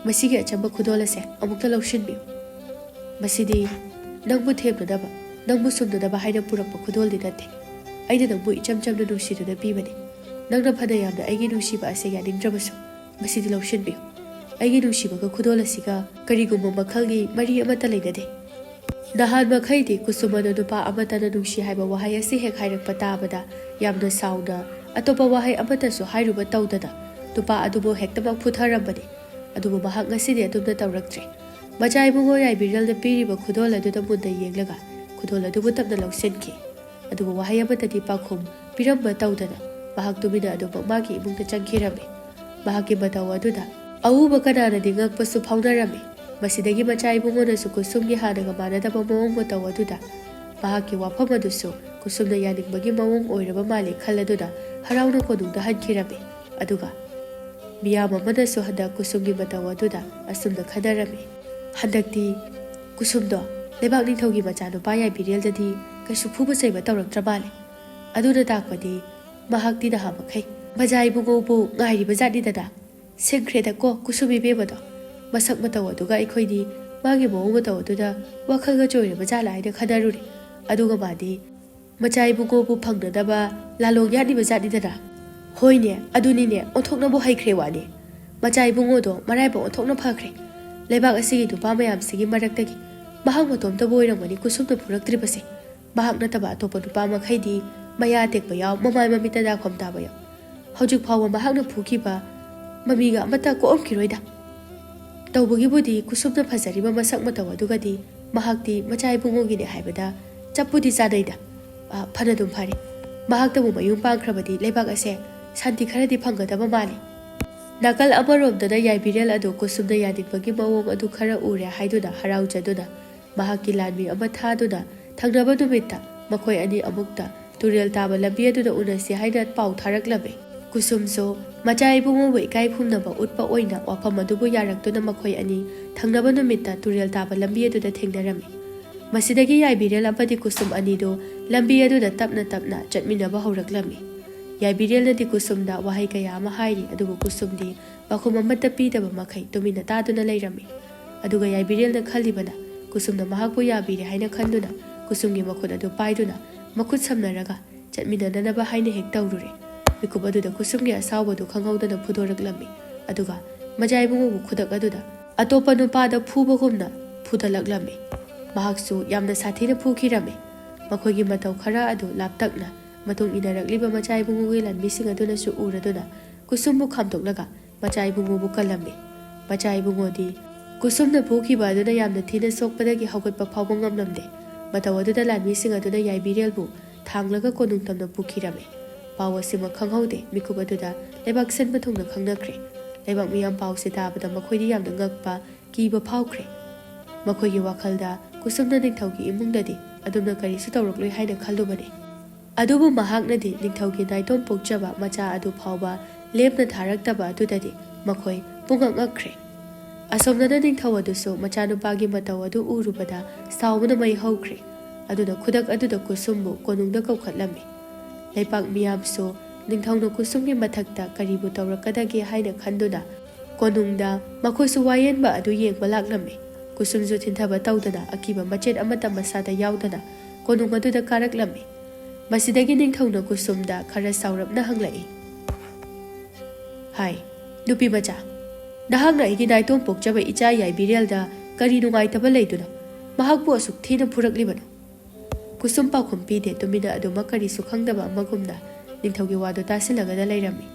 ꯃꯁꯤꯒꯤ ꯑꯆꯝꯕ ꯈꯨꯗꯣꯜ ꯑꯁꯦ ꯑꯃꯨꯛꯇ ꯂꯧꯁꯤꯟꯕꯤꯌꯨ꯫ ꯃꯁꯤꯗꯤ ꯅꯪꯕꯨ ꯊꯦꯝꯅꯅꯕ, ꯅꯪꯕꯨ ꯁꯨꯝꯅꯅꯕ ꯍꯥꯏꯅ ꯄꯨꯔꯛꯄ ꯈꯨꯗꯣꯜꯗꯤ ꯅꯠꯇꯦ꯫ ꯑꯩꯅ ꯅꯪꯕꯨ ꯏꯆꯝ ꯆꯝꯅ ꯅꯨꯡꯁꯤꯗꯨꯅ ꯄꯤꯕꯅꯤ꯫ ꯅꯪꯅ ꯐꯅ ꯌꯥꯝꯅ ꯑꯩꯒꯤ ꯅꯨꯡꯁꯤꯕ ꯑꯁꯦ ꯌꯥꯅꯤꯡꯗ꯭ꯔꯕꯁꯨ, ꯃꯁꯤꯗꯤ ꯂꯧꯁꯤꯟꯕꯤꯌꯨ꯫ ꯑꯩꯒꯤ ꯅꯨꯡꯁꯤꯕꯒ ꯈꯨꯗꯣꯜ ꯑꯁꯤꯒ ꯀꯔꯤꯒꯨꯝꯕ ꯃꯈꯜꯒꯤ ꯃꯔꯤ ꯑꯃꯠꯇ ꯂꯩꯅꯗꯦ꯫ ꯅꯍꯥꯟ ꯃꯈꯩꯗꯤ ꯀꯨꯁꯨꯝ ꯑꯗꯨ ꯅꯨꯄꯥ ꯑꯃꯠꯇꯅ ꯅꯨꯡꯁꯤ ꯍꯥꯏꯕ ꯋꯥꯍꯩ ꯑꯁꯤ ꯍꯦꯛ ꯍꯥꯏꯔꯛꯄ ꯇꯥꯕꯗ ꯌꯥꯝꯅ ꯁꯥꯎꯅ, ꯑꯇꯣꯞꯄ ꯋꯥꯍꯩ ꯑꯃꯠꯇꯁꯨ ꯍꯥꯏꯔꯨꯕ ꯇꯧꯗꯅ ꯅꯨꯄꯥ ꯑꯗꯨꯕꯨ ꯍꯦꯛꯇꯃꯛ ꯐꯨꯊꯔꯝꯕꯅꯤ꯫ ꯑꯗꯨꯕꯨ ꯃꯍꯥꯛ ꯉꯁꯤꯗꯤ ꯑꯗꯨꯝꯅ ꯇꯧꯔꯛꯇ꯭ꯔꯦ꯫ ꯃꯆꯥ ꯏꯕꯨꯡꯉꯣ ꯌꯥꯏꯕꯤꯔꯦꯜꯅ ꯄꯤꯔꯤꯕ ꯈꯨꯗꯣꯜ ꯑꯗꯨꯗ ꯃꯨꯟꯅ ꯌꯦꯡꯂꯒ ꯈꯨꯗꯣꯜ ꯑꯗꯨꯕꯨ ꯇꯞꯅ ꯂꯧꯁꯤꯟꯈꯤ꯫ ꯑꯗꯨꯕꯨ ꯋꯥꯍꯩ ꯑꯃꯠꯇꯗꯤ ꯄꯥꯎꯈꯨꯝ ꯄꯤꯔꯝꯕ ꯇꯧꯗꯅ ꯃꯍꯥꯛ ꯇꯨꯃꯤꯟꯅ ꯑꯗꯨꯃꯛ ꯃꯥꯒꯤ ꯏꯃꯨꯡꯗ ꯆꯪꯈꯤꯔꯝꯃꯤ꯫ ꯃꯍꯥꯛꯀꯤ ꯃꯇꯧ ꯑꯗꯨꯗ ꯑꯎꯕ ꯀꯅꯥꯅꯗꯤ ꯉꯛꯄꯁꯨ ꯐꯥꯎꯅꯔꯝꯃꯤ꯫ ꯃꯁꯤꯗꯒꯤ ꯃꯆꯥ ꯏꯕꯨꯡꯉꯣꯅꯁꯨ ꯀꯨꯁꯨꯝꯒꯤ ꯍꯥꯟꯅꯒ ꯃꯥꯟꯅꯗꯕ ꯃꯑꯣꯡ ꯃꯇꯧ ꯑꯗꯨꯗ ꯃꯍꯥꯛꯀꯤ ꯋꯥꯐꯝ ꯑꯗꯨꯁꯨ ꯀꯨꯁꯨꯝꯅ ꯌꯥꯅꯤꯡꯕꯒꯤ ꯃꯑꯣꯡ ꯑꯣꯏꯔꯕ ꯃꯥꯜꯂꯦ ꯈꯜꯂꯗꯨꯅ ꯍꯔꯥꯎꯅ ꯀꯣꯅꯨꯡꯗ ꯍꯟꯈꯤꯔꯝꯃꯤ꯫ ꯑꯗꯨꯒ ꯃꯤꯌꯥꯝ ꯑꯃꯅꯁꯨ ꯍꯟꯗꯛ ꯀꯨꯁꯨꯝꯒꯤ ꯃꯇꯧ ꯑꯗꯨꯗ ꯑꯁꯨꯝꯅ ꯈꯟꯅꯔꯝꯃꯤ, "ꯍꯟꯗꯛꯇꯤ ꯀꯨꯁꯨꯝꯗꯣ ꯂꯩꯕꯥꯛ ꯅꯤꯡꯊꯧꯒꯤ ꯃꯆꯥꯅꯨꯄꯥ ꯌꯥꯏꯕꯤꯔꯦꯜꯗꯗꯤ ꯀꯩꯁꯨ ꯐꯨꯕ ꯆꯩꯕ ꯇꯧꯔꯛꯇ꯭ꯔ ꯃꯥꯜꯂꯦ꯫ ꯑꯗꯨꯅ ꯇꯥꯛꯄꯗꯤ ꯃꯍꯥꯛꯇꯤ ꯅꯍꯥ ꯃꯈꯩ ꯃꯆꯥ ꯏꯕꯨꯡꯉꯣꯕꯨ ꯉꯥꯏꯔꯤꯕ ꯖꯥꯠꯅꯤꯗꯅ꯫ ꯁꯤꯡꯈ꯭ꯔꯦꯗꯀꯣ ꯀꯨꯁꯨꯝ ꯏꯕꯦꯝꯃꯗꯣ꯫ ꯃꯁꯛ ꯃꯇꯧ ꯑꯗꯨꯒ ꯑꯩꯈꯣꯏꯗꯤ ꯃꯥꯒꯤ ꯃꯑꯣꯡ ꯃꯇꯧ ꯑꯗꯨꯗ ꯋꯥꯈꯜꯒ ꯆꯣꯏꯔꯕ ꯖꯥꯠꯂ ꯍꯥꯏꯅ ꯈꯟꯅꯔꯨꯔꯦ꯫ ꯑꯗꯨꯒ ꯃꯥꯗꯤ ꯃꯆꯥ ꯏꯕꯨꯡꯉꯣꯕꯨ ꯐꯪꯅꯅꯕ ꯂꯥꯂꯣꯡ ꯌꯥꯠꯂꯤꯕ ꯖꯥꯠꯅꯤꯗꯅ꯫ ꯍꯣꯏꯅꯦ, ꯑꯗꯨꯅꯤꯅꯦ, ꯑꯣꯟꯊꯣꯛꯅꯕꯨ ꯍꯩꯈ꯭ꯔꯦ ꯋꯥꯅꯤ꯫ ꯃꯆꯥ ꯏꯕꯨꯡꯉꯣꯗꯣ ꯃꯔꯥꯏꯕꯛ ꯑꯣꯟꯊꯣꯛꯅ ꯐꯈ꯭ꯔꯦ꯫ ꯂꯩꯕꯥꯛ ꯑꯁꯤꯒꯤ ꯅꯨꯄꯥ ꯃꯌꯥꯝꯁꯤꯒꯤ ꯃꯔꯛꯇꯒꯤ ꯃꯍꯥꯛ ꯃꯇꯣꯝꯇꯕꯨ ꯑꯣꯏꯔꯝꯒꯅꯤ ꯀꯨꯁꯨꯝꯅ ꯐꯨꯔꯛꯇ꯭ꯔꯤꯕꯁꯦ꯫ ꯃꯍꯥꯛ ꯅꯠꯇꯕ ꯑꯇꯣꯞꯄ ꯅꯨꯄꯥ ꯃꯈꯩꯗꯤ ꯃꯌꯥ ꯑꯇꯦꯛꯄ ꯌꯥꯎ, ꯃꯃꯥꯏ ꯃꯃꯤꯠꯇ ꯗꯥꯛꯐꯝ ꯇꯥꯕ ꯌꯥꯎ꯫ ꯍꯧꯖꯤꯛ ꯐꯥꯎꯕ ꯃꯍꯥꯛꯅ ꯐꯨꯈꯤꯕ ꯃꯃꯤꯒ ꯑꯃꯠꯇ ꯀꯣꯛꯑꯝꯈꯤꯔꯣꯏꯗ꯫ ꯇꯧꯕꯒꯤꯕꯨꯗꯤ ꯀꯨꯁꯨꯝꯅ ꯐꯖꯔꯤꯕ ꯃꯁꯛ ꯃꯇꯧ ꯑꯗꯨꯒꯗꯤ ꯃꯍꯥꯛꯇꯤ ꯃꯆꯥ ꯏꯕꯨꯡꯉꯣꯒꯤꯅꯦ ꯍꯥꯏꯕꯗ ꯆꯞꯄꯨꯗꯤ ꯆꯥꯅꯩꯗ꯫ ꯑ, ꯐꯅꯗꯨꯝ ꯐꯔꯦ꯫ ꯃꯍꯥꯛꯇꯕꯨ ꯃꯌꯨꯝ ꯄꯥꯟꯈ꯭ꯔꯕꯗꯤ ꯂꯩꯕꯥꯛ ꯑꯁꯦ ꯁꯥꯟꯇꯤ ꯈꯔꯗꯤ ꯐꯪꯒꯗꯕ ꯃꯥꯜꯂꯤ꯫ ꯅꯥꯀꯜ ꯑꯃꯔꯣꯝꯗꯅ ꯌꯥꯏꯕꯤꯔꯦꯜ ꯑꯗꯨ ꯀꯨꯁꯨꯝꯅ ꯌꯥꯅꯤꯡꯕꯒꯤ ꯃꯑꯣꯡ ꯑꯗꯨ ꯈꯔ ꯎꯔꯦ ꯍꯥꯏꯗꯨꯅ ꯍꯔꯥꯎꯖꯗꯨꯅ ꯃꯍꯥꯛꯀꯤ ꯂꯥꯟꯃꯤ ꯑꯃ ꯊꯥꯗꯨꯅ ꯊꯪꯅꯕ ꯅꯨꯃꯤꯠꯇ ꯃꯈꯣꯏ ꯑꯅꯤ ꯑꯃꯨꯛꯇ ꯇꯨꯔꯦꯜ ꯇꯥꯕ ꯂꯝꯕꯤ ꯑꯗꯨꯗ ꯎꯅꯁꯤ ꯍꯥꯏꯅ ꯄꯥꯎ ꯊꯥꯔꯛꯂꯝꯃꯤ꯫ ꯀꯨꯁꯨꯝꯁꯨ ꯃꯆꯥ ꯏꯕꯨꯡꯉꯣꯕꯨ ꯏꯀꯥꯏ ꯈꯨꯝꯅꯕ ꯎꯠꯄ ꯑꯣꯏꯅ ꯋꯥꯐꯝ ꯑꯗꯨꯕꯨ ꯌꯥꯔꯛꯇꯨꯅ ꯃꯈꯣꯏ ꯑꯅꯤ ꯊꯪꯅꯕ ꯅꯨꯃꯤꯠꯇ ꯇꯨꯔꯦꯜ ꯇꯥꯕ ꯂꯝꯕꯤ ꯑꯗꯨꯗ ꯊꯦꯡꯅꯔꯝꯃꯤ꯫ ꯃꯁꯤꯗꯒꯤ ꯌꯥꯏꯕꯤꯔꯦꯜ ꯑꯃꯗꯤ ꯀꯨꯁꯨꯝ ꯑꯅꯤꯗꯨ ꯂꯝꯕꯤ ꯑꯗꯨꯗ ꯇꯞꯅ ꯇꯞꯅ ꯆꯠꯃꯤꯟꯅꯕ ꯍꯧꯔꯛꯂꯝꯃꯤ꯫ ꯌꯥꯏꯕꯤꯔꯦꯜꯅꯗꯤ ꯀꯨꯁꯨꯝꯗ ꯋꯥꯍꯩ ꯀꯌꯥ ꯑꯃ ꯍꯥꯏꯔꯤ, ꯑꯗꯨꯕꯨ ꯀꯨꯁꯨꯝꯗꯤ ꯄꯥꯎꯈꯨꯝ ꯑꯃꯠꯇ ꯄꯤꯗꯕ ꯃꯈꯩ ꯇꯨꯃꯤꯟꯅ ꯇꯥꯗꯨꯅ ꯂꯩꯔꯝꯃꯤ꯫ ꯑꯗꯨꯒ ꯌꯥꯏꯕꯤꯔꯦꯜꯅ ꯈꯜꯂꯤꯕꯅ ꯀꯨꯁꯨꯝꯅ ꯃꯍꯥꯛꯄꯨ ꯌꯥꯕꯤꯔꯦ ꯍꯥꯏꯅ ꯈꯟꯗꯨꯅ ꯀꯨꯁꯨꯝꯒꯤ ꯃꯈꯨꯠ ꯑꯗꯨ ꯄꯥꯏꯗꯨꯅ ꯃꯈꯨꯠ ꯁꯝꯅꯔꯒ ꯆꯠꯃꯤꯟꯅꯅꯅꯕ ꯍꯥꯏꯅ ꯍꯦꯛ ꯇꯧꯔꯨꯔꯦ꯫ ꯃꯤꯀꯨꯞ ꯑꯗꯨꯗ ꯀꯨꯁꯨꯝꯒꯤ ꯑꯁꯥꯎꯕꯗꯨ ꯈꯪꯍꯧꯗꯅ ꯐꯨꯗꯣꯔꯛꯂꯝꯃꯤ꯫ ꯑꯗꯨꯒ ꯃꯆꯥ ꯏꯕꯨꯡꯉꯣꯕꯨ ꯈꯨꯗꯛ ꯑꯗꯨꯗ ꯑꯇꯣꯞꯄ ꯅꯨꯄꯥꯗ ꯐꯨꯕꯒꯨꯝꯅ ꯐꯨꯗꯠꯂꯛꯂꯝꯃꯤ꯫ ꯃꯍꯥꯛꯁꯨ ꯌꯥꯝꯅ ꯁꯥꯊꯤꯅ ꯐꯨꯈꯤꯔꯝꯃꯤ꯫ ꯃꯈꯣꯏꯒꯤ ꯃꯇꯧ ꯈꯔ ꯑꯗꯨ ꯂꯥꯞꯇꯛꯅ ꯃꯇꯨꯡ ꯏꯟꯅꯔꯛꯂꯤꯕ ꯃꯆꯥ ꯏꯕꯨꯡꯉꯣꯒꯤ ꯂꯥꯟꯃꯤꯁꯤꯡ ꯑꯗꯨꯅꯁꯨ ꯎꯔꯗꯨꯅ ꯀꯨꯁꯨꯝꯕꯨ ꯈꯥꯝꯗꯣꯛꯂꯒ ꯃꯆꯥ ꯏꯕꯨꯡꯉꯣꯕꯨ ꯀꯜꯂꯝꯃꯤ꯫ ꯃꯆꯥ ꯏꯕꯨꯡꯉꯣꯗꯤ ꯀꯨꯁꯨꯝꯅ ꯐꯨꯈꯤꯕ ꯑꯗꯨꯅ ꯌꯥꯝꯅ ꯊꯤꯅ ꯁꯣꯛꯄꯗꯒꯤ ꯍꯧꯒꯠꯄ ꯐꯥꯎꯕ ꯉꯝꯂꯝꯗꯦ꯫ ꯃꯇꯧ ꯑꯗꯨꯗ ꯂꯥꯟꯃꯤꯁꯤꯡ ꯑꯗꯨꯅ ꯌꯥꯏꯕꯤꯔꯦꯜꯕꯨ ꯊꯥꯡꯂꯒ ꯀꯣꯅꯨꯡ ꯇꯝꯅ ꯄꯨꯈꯤꯔꯝꯃꯤ꯫ ꯄꯥꯎ ꯑꯁꯤꯃꯛ ꯈꯪꯍꯧꯗꯦ꯫ ꯃꯤꯀꯨꯞ ꯑꯗꯨꯗ ꯂꯩꯕꯥꯛ ꯁꯤꯟꯕ ꯊꯨꯡꯅ ꯈꯪꯅꯈ꯭ꯔꯦ꯫ ꯂꯩꯕꯥꯛ ꯃꯤꯌꯥꯝ ꯄꯥꯎꯁꯦ ꯇꯥꯕꯗ ꯃꯈꯣꯏꯗꯤ ꯌꯥꯝꯅ ꯉꯛꯄ, ꯀꯤꯕ ꯐꯥꯎꯈ꯭ꯔꯦ꯫ ꯃꯈꯣꯏꯒꯤ ꯋꯥꯈꯜꯗ ꯀꯨꯁꯨꯝꯅ ꯅꯤꯡꯊꯧꯒꯤ ꯏꯃꯨꯡꯗꯗꯤ ꯑꯗꯨꯝꯅ ꯀꯔꯤꯁꯨ ꯇꯧꯔꯛꯂꯣꯏ ꯍꯥꯏꯅ ꯈꯜꯂꯨꯕꯅꯤ꯫ ꯑꯗꯨꯕꯨ ꯃꯍꯥꯛꯅꯗꯤ ꯅꯤꯡꯊꯧꯒꯤ ꯅꯥꯏꯇꯣꯝ ꯄꯣꯛꯆꯕ ꯃꯆꯥ ꯑꯗꯨ ꯐꯥꯎꯕ ꯂꯦꯝꯅ ꯊꯥꯔꯛꯇꯕ ꯑꯗꯨꯗꯗꯤ ꯃꯈꯣꯏ ꯄꯨꯡꯉꯛ ꯉꯛꯈ꯭ꯔꯦ꯫ ꯑꯁꯣꯝꯗꯅ ꯅꯤꯡꯊꯧ ꯑꯗꯨꯁꯨ ꯃꯆꯥꯅꯨꯄꯥꯒꯤ ꯃꯇꯧ ꯑꯗꯨ ꯎꯔꯨꯕꯗ ꯁꯥꯎꯕꯅ ꯃꯩ ꯍꯧꯈ꯭ꯔꯦ꯫ ꯑꯗꯨꯅ ꯈꯨꯗꯛ ꯑꯗꯨꯗ ꯀꯨꯁꯨꯝꯕꯨ ꯀꯣꯅꯨꯡꯗ ꯀꯧꯈꯠꯂꯝꯃꯤ꯫ ꯂꯩꯄꯥꯛ ꯃꯤꯌꯥꯝꯁꯨ ꯅꯤꯡꯊꯧꯅ ꯀꯨꯁꯨꯝꯒꯤ ꯃꯊꯛꯇ ꯀꯔꯤꯕꯨ ꯇꯧꯔꯛꯀꯗꯒꯦ ꯍꯥꯏꯅ ꯈꯟꯗꯨꯅ ꯀꯣꯅꯨꯡꯗ ꯃꯈꯣꯏꯁꯨ ꯋꯥꯌꯦꯟꯕ ꯑꯗꯨ ꯌꯦꯡꯕ ꯂꯥꯛꯂꯝꯃꯤ꯫ ꯀꯨꯁꯨꯝꯁꯨ ꯊꯤꯟꯊꯕ ꯇꯧꯗꯅ ꯑꯀꯤꯕ ꯃꯆꯦꯠ ꯑꯃꯠꯇ ꯃꯁꯥꯗ ꯌꯥꯎꯗꯅ ꯀꯣꯅꯨꯡ ꯑꯗꯨꯗ ꯀꯥꯔꯛꯂꯝꯃꯤ꯫ ꯃꯁꯤꯗꯒꯤ ꯅꯤꯡꯊꯧꯅ ꯀꯨꯁꯨꯝꯗ ꯈꯔ ꯁꯥꯎꯔꯞꯅ ꯍꯪꯂꯛꯏ꯫ ꯍꯥꯏ, ꯅꯨꯄꯤ ꯃꯆꯥ, ꯅꯍꯥꯛꯅ ꯑꯩꯒꯤ ꯅꯥꯏꯇꯣꯝ ꯄꯣꯛꯆꯕ ꯏꯆꯥ ꯌꯥꯏꯕꯤꯔꯦꯜꯗ ꯀꯔꯤ ꯅꯨꯡꯉꯥꯏꯇꯕ ꯂꯩꯗꯨꯅ ꯃꯍꯥꯛꯄꯨ ꯑꯁꯨꯛ ꯊꯤꯅ ꯐꯨꯔꯛꯂꯤꯕꯅꯣ? ꯀꯨꯁꯨꯝ ꯄꯥꯎꯈꯨꯝ ꯄꯤꯗꯦ, ꯇꯨꯃꯤꯟꯅ ꯑꯗꯨꯃꯛ ꯀꯔꯤꯁꯨ ꯈꯪꯗꯕ ꯑꯃꯒꯨꯝꯅ ꯅꯤꯡꯊꯧꯒꯤ ꯋꯥꯗꯨ ꯇꯥꯁꯤꯜꯂꯒꯗ ꯂꯩꯔꯝꯃꯤ꯫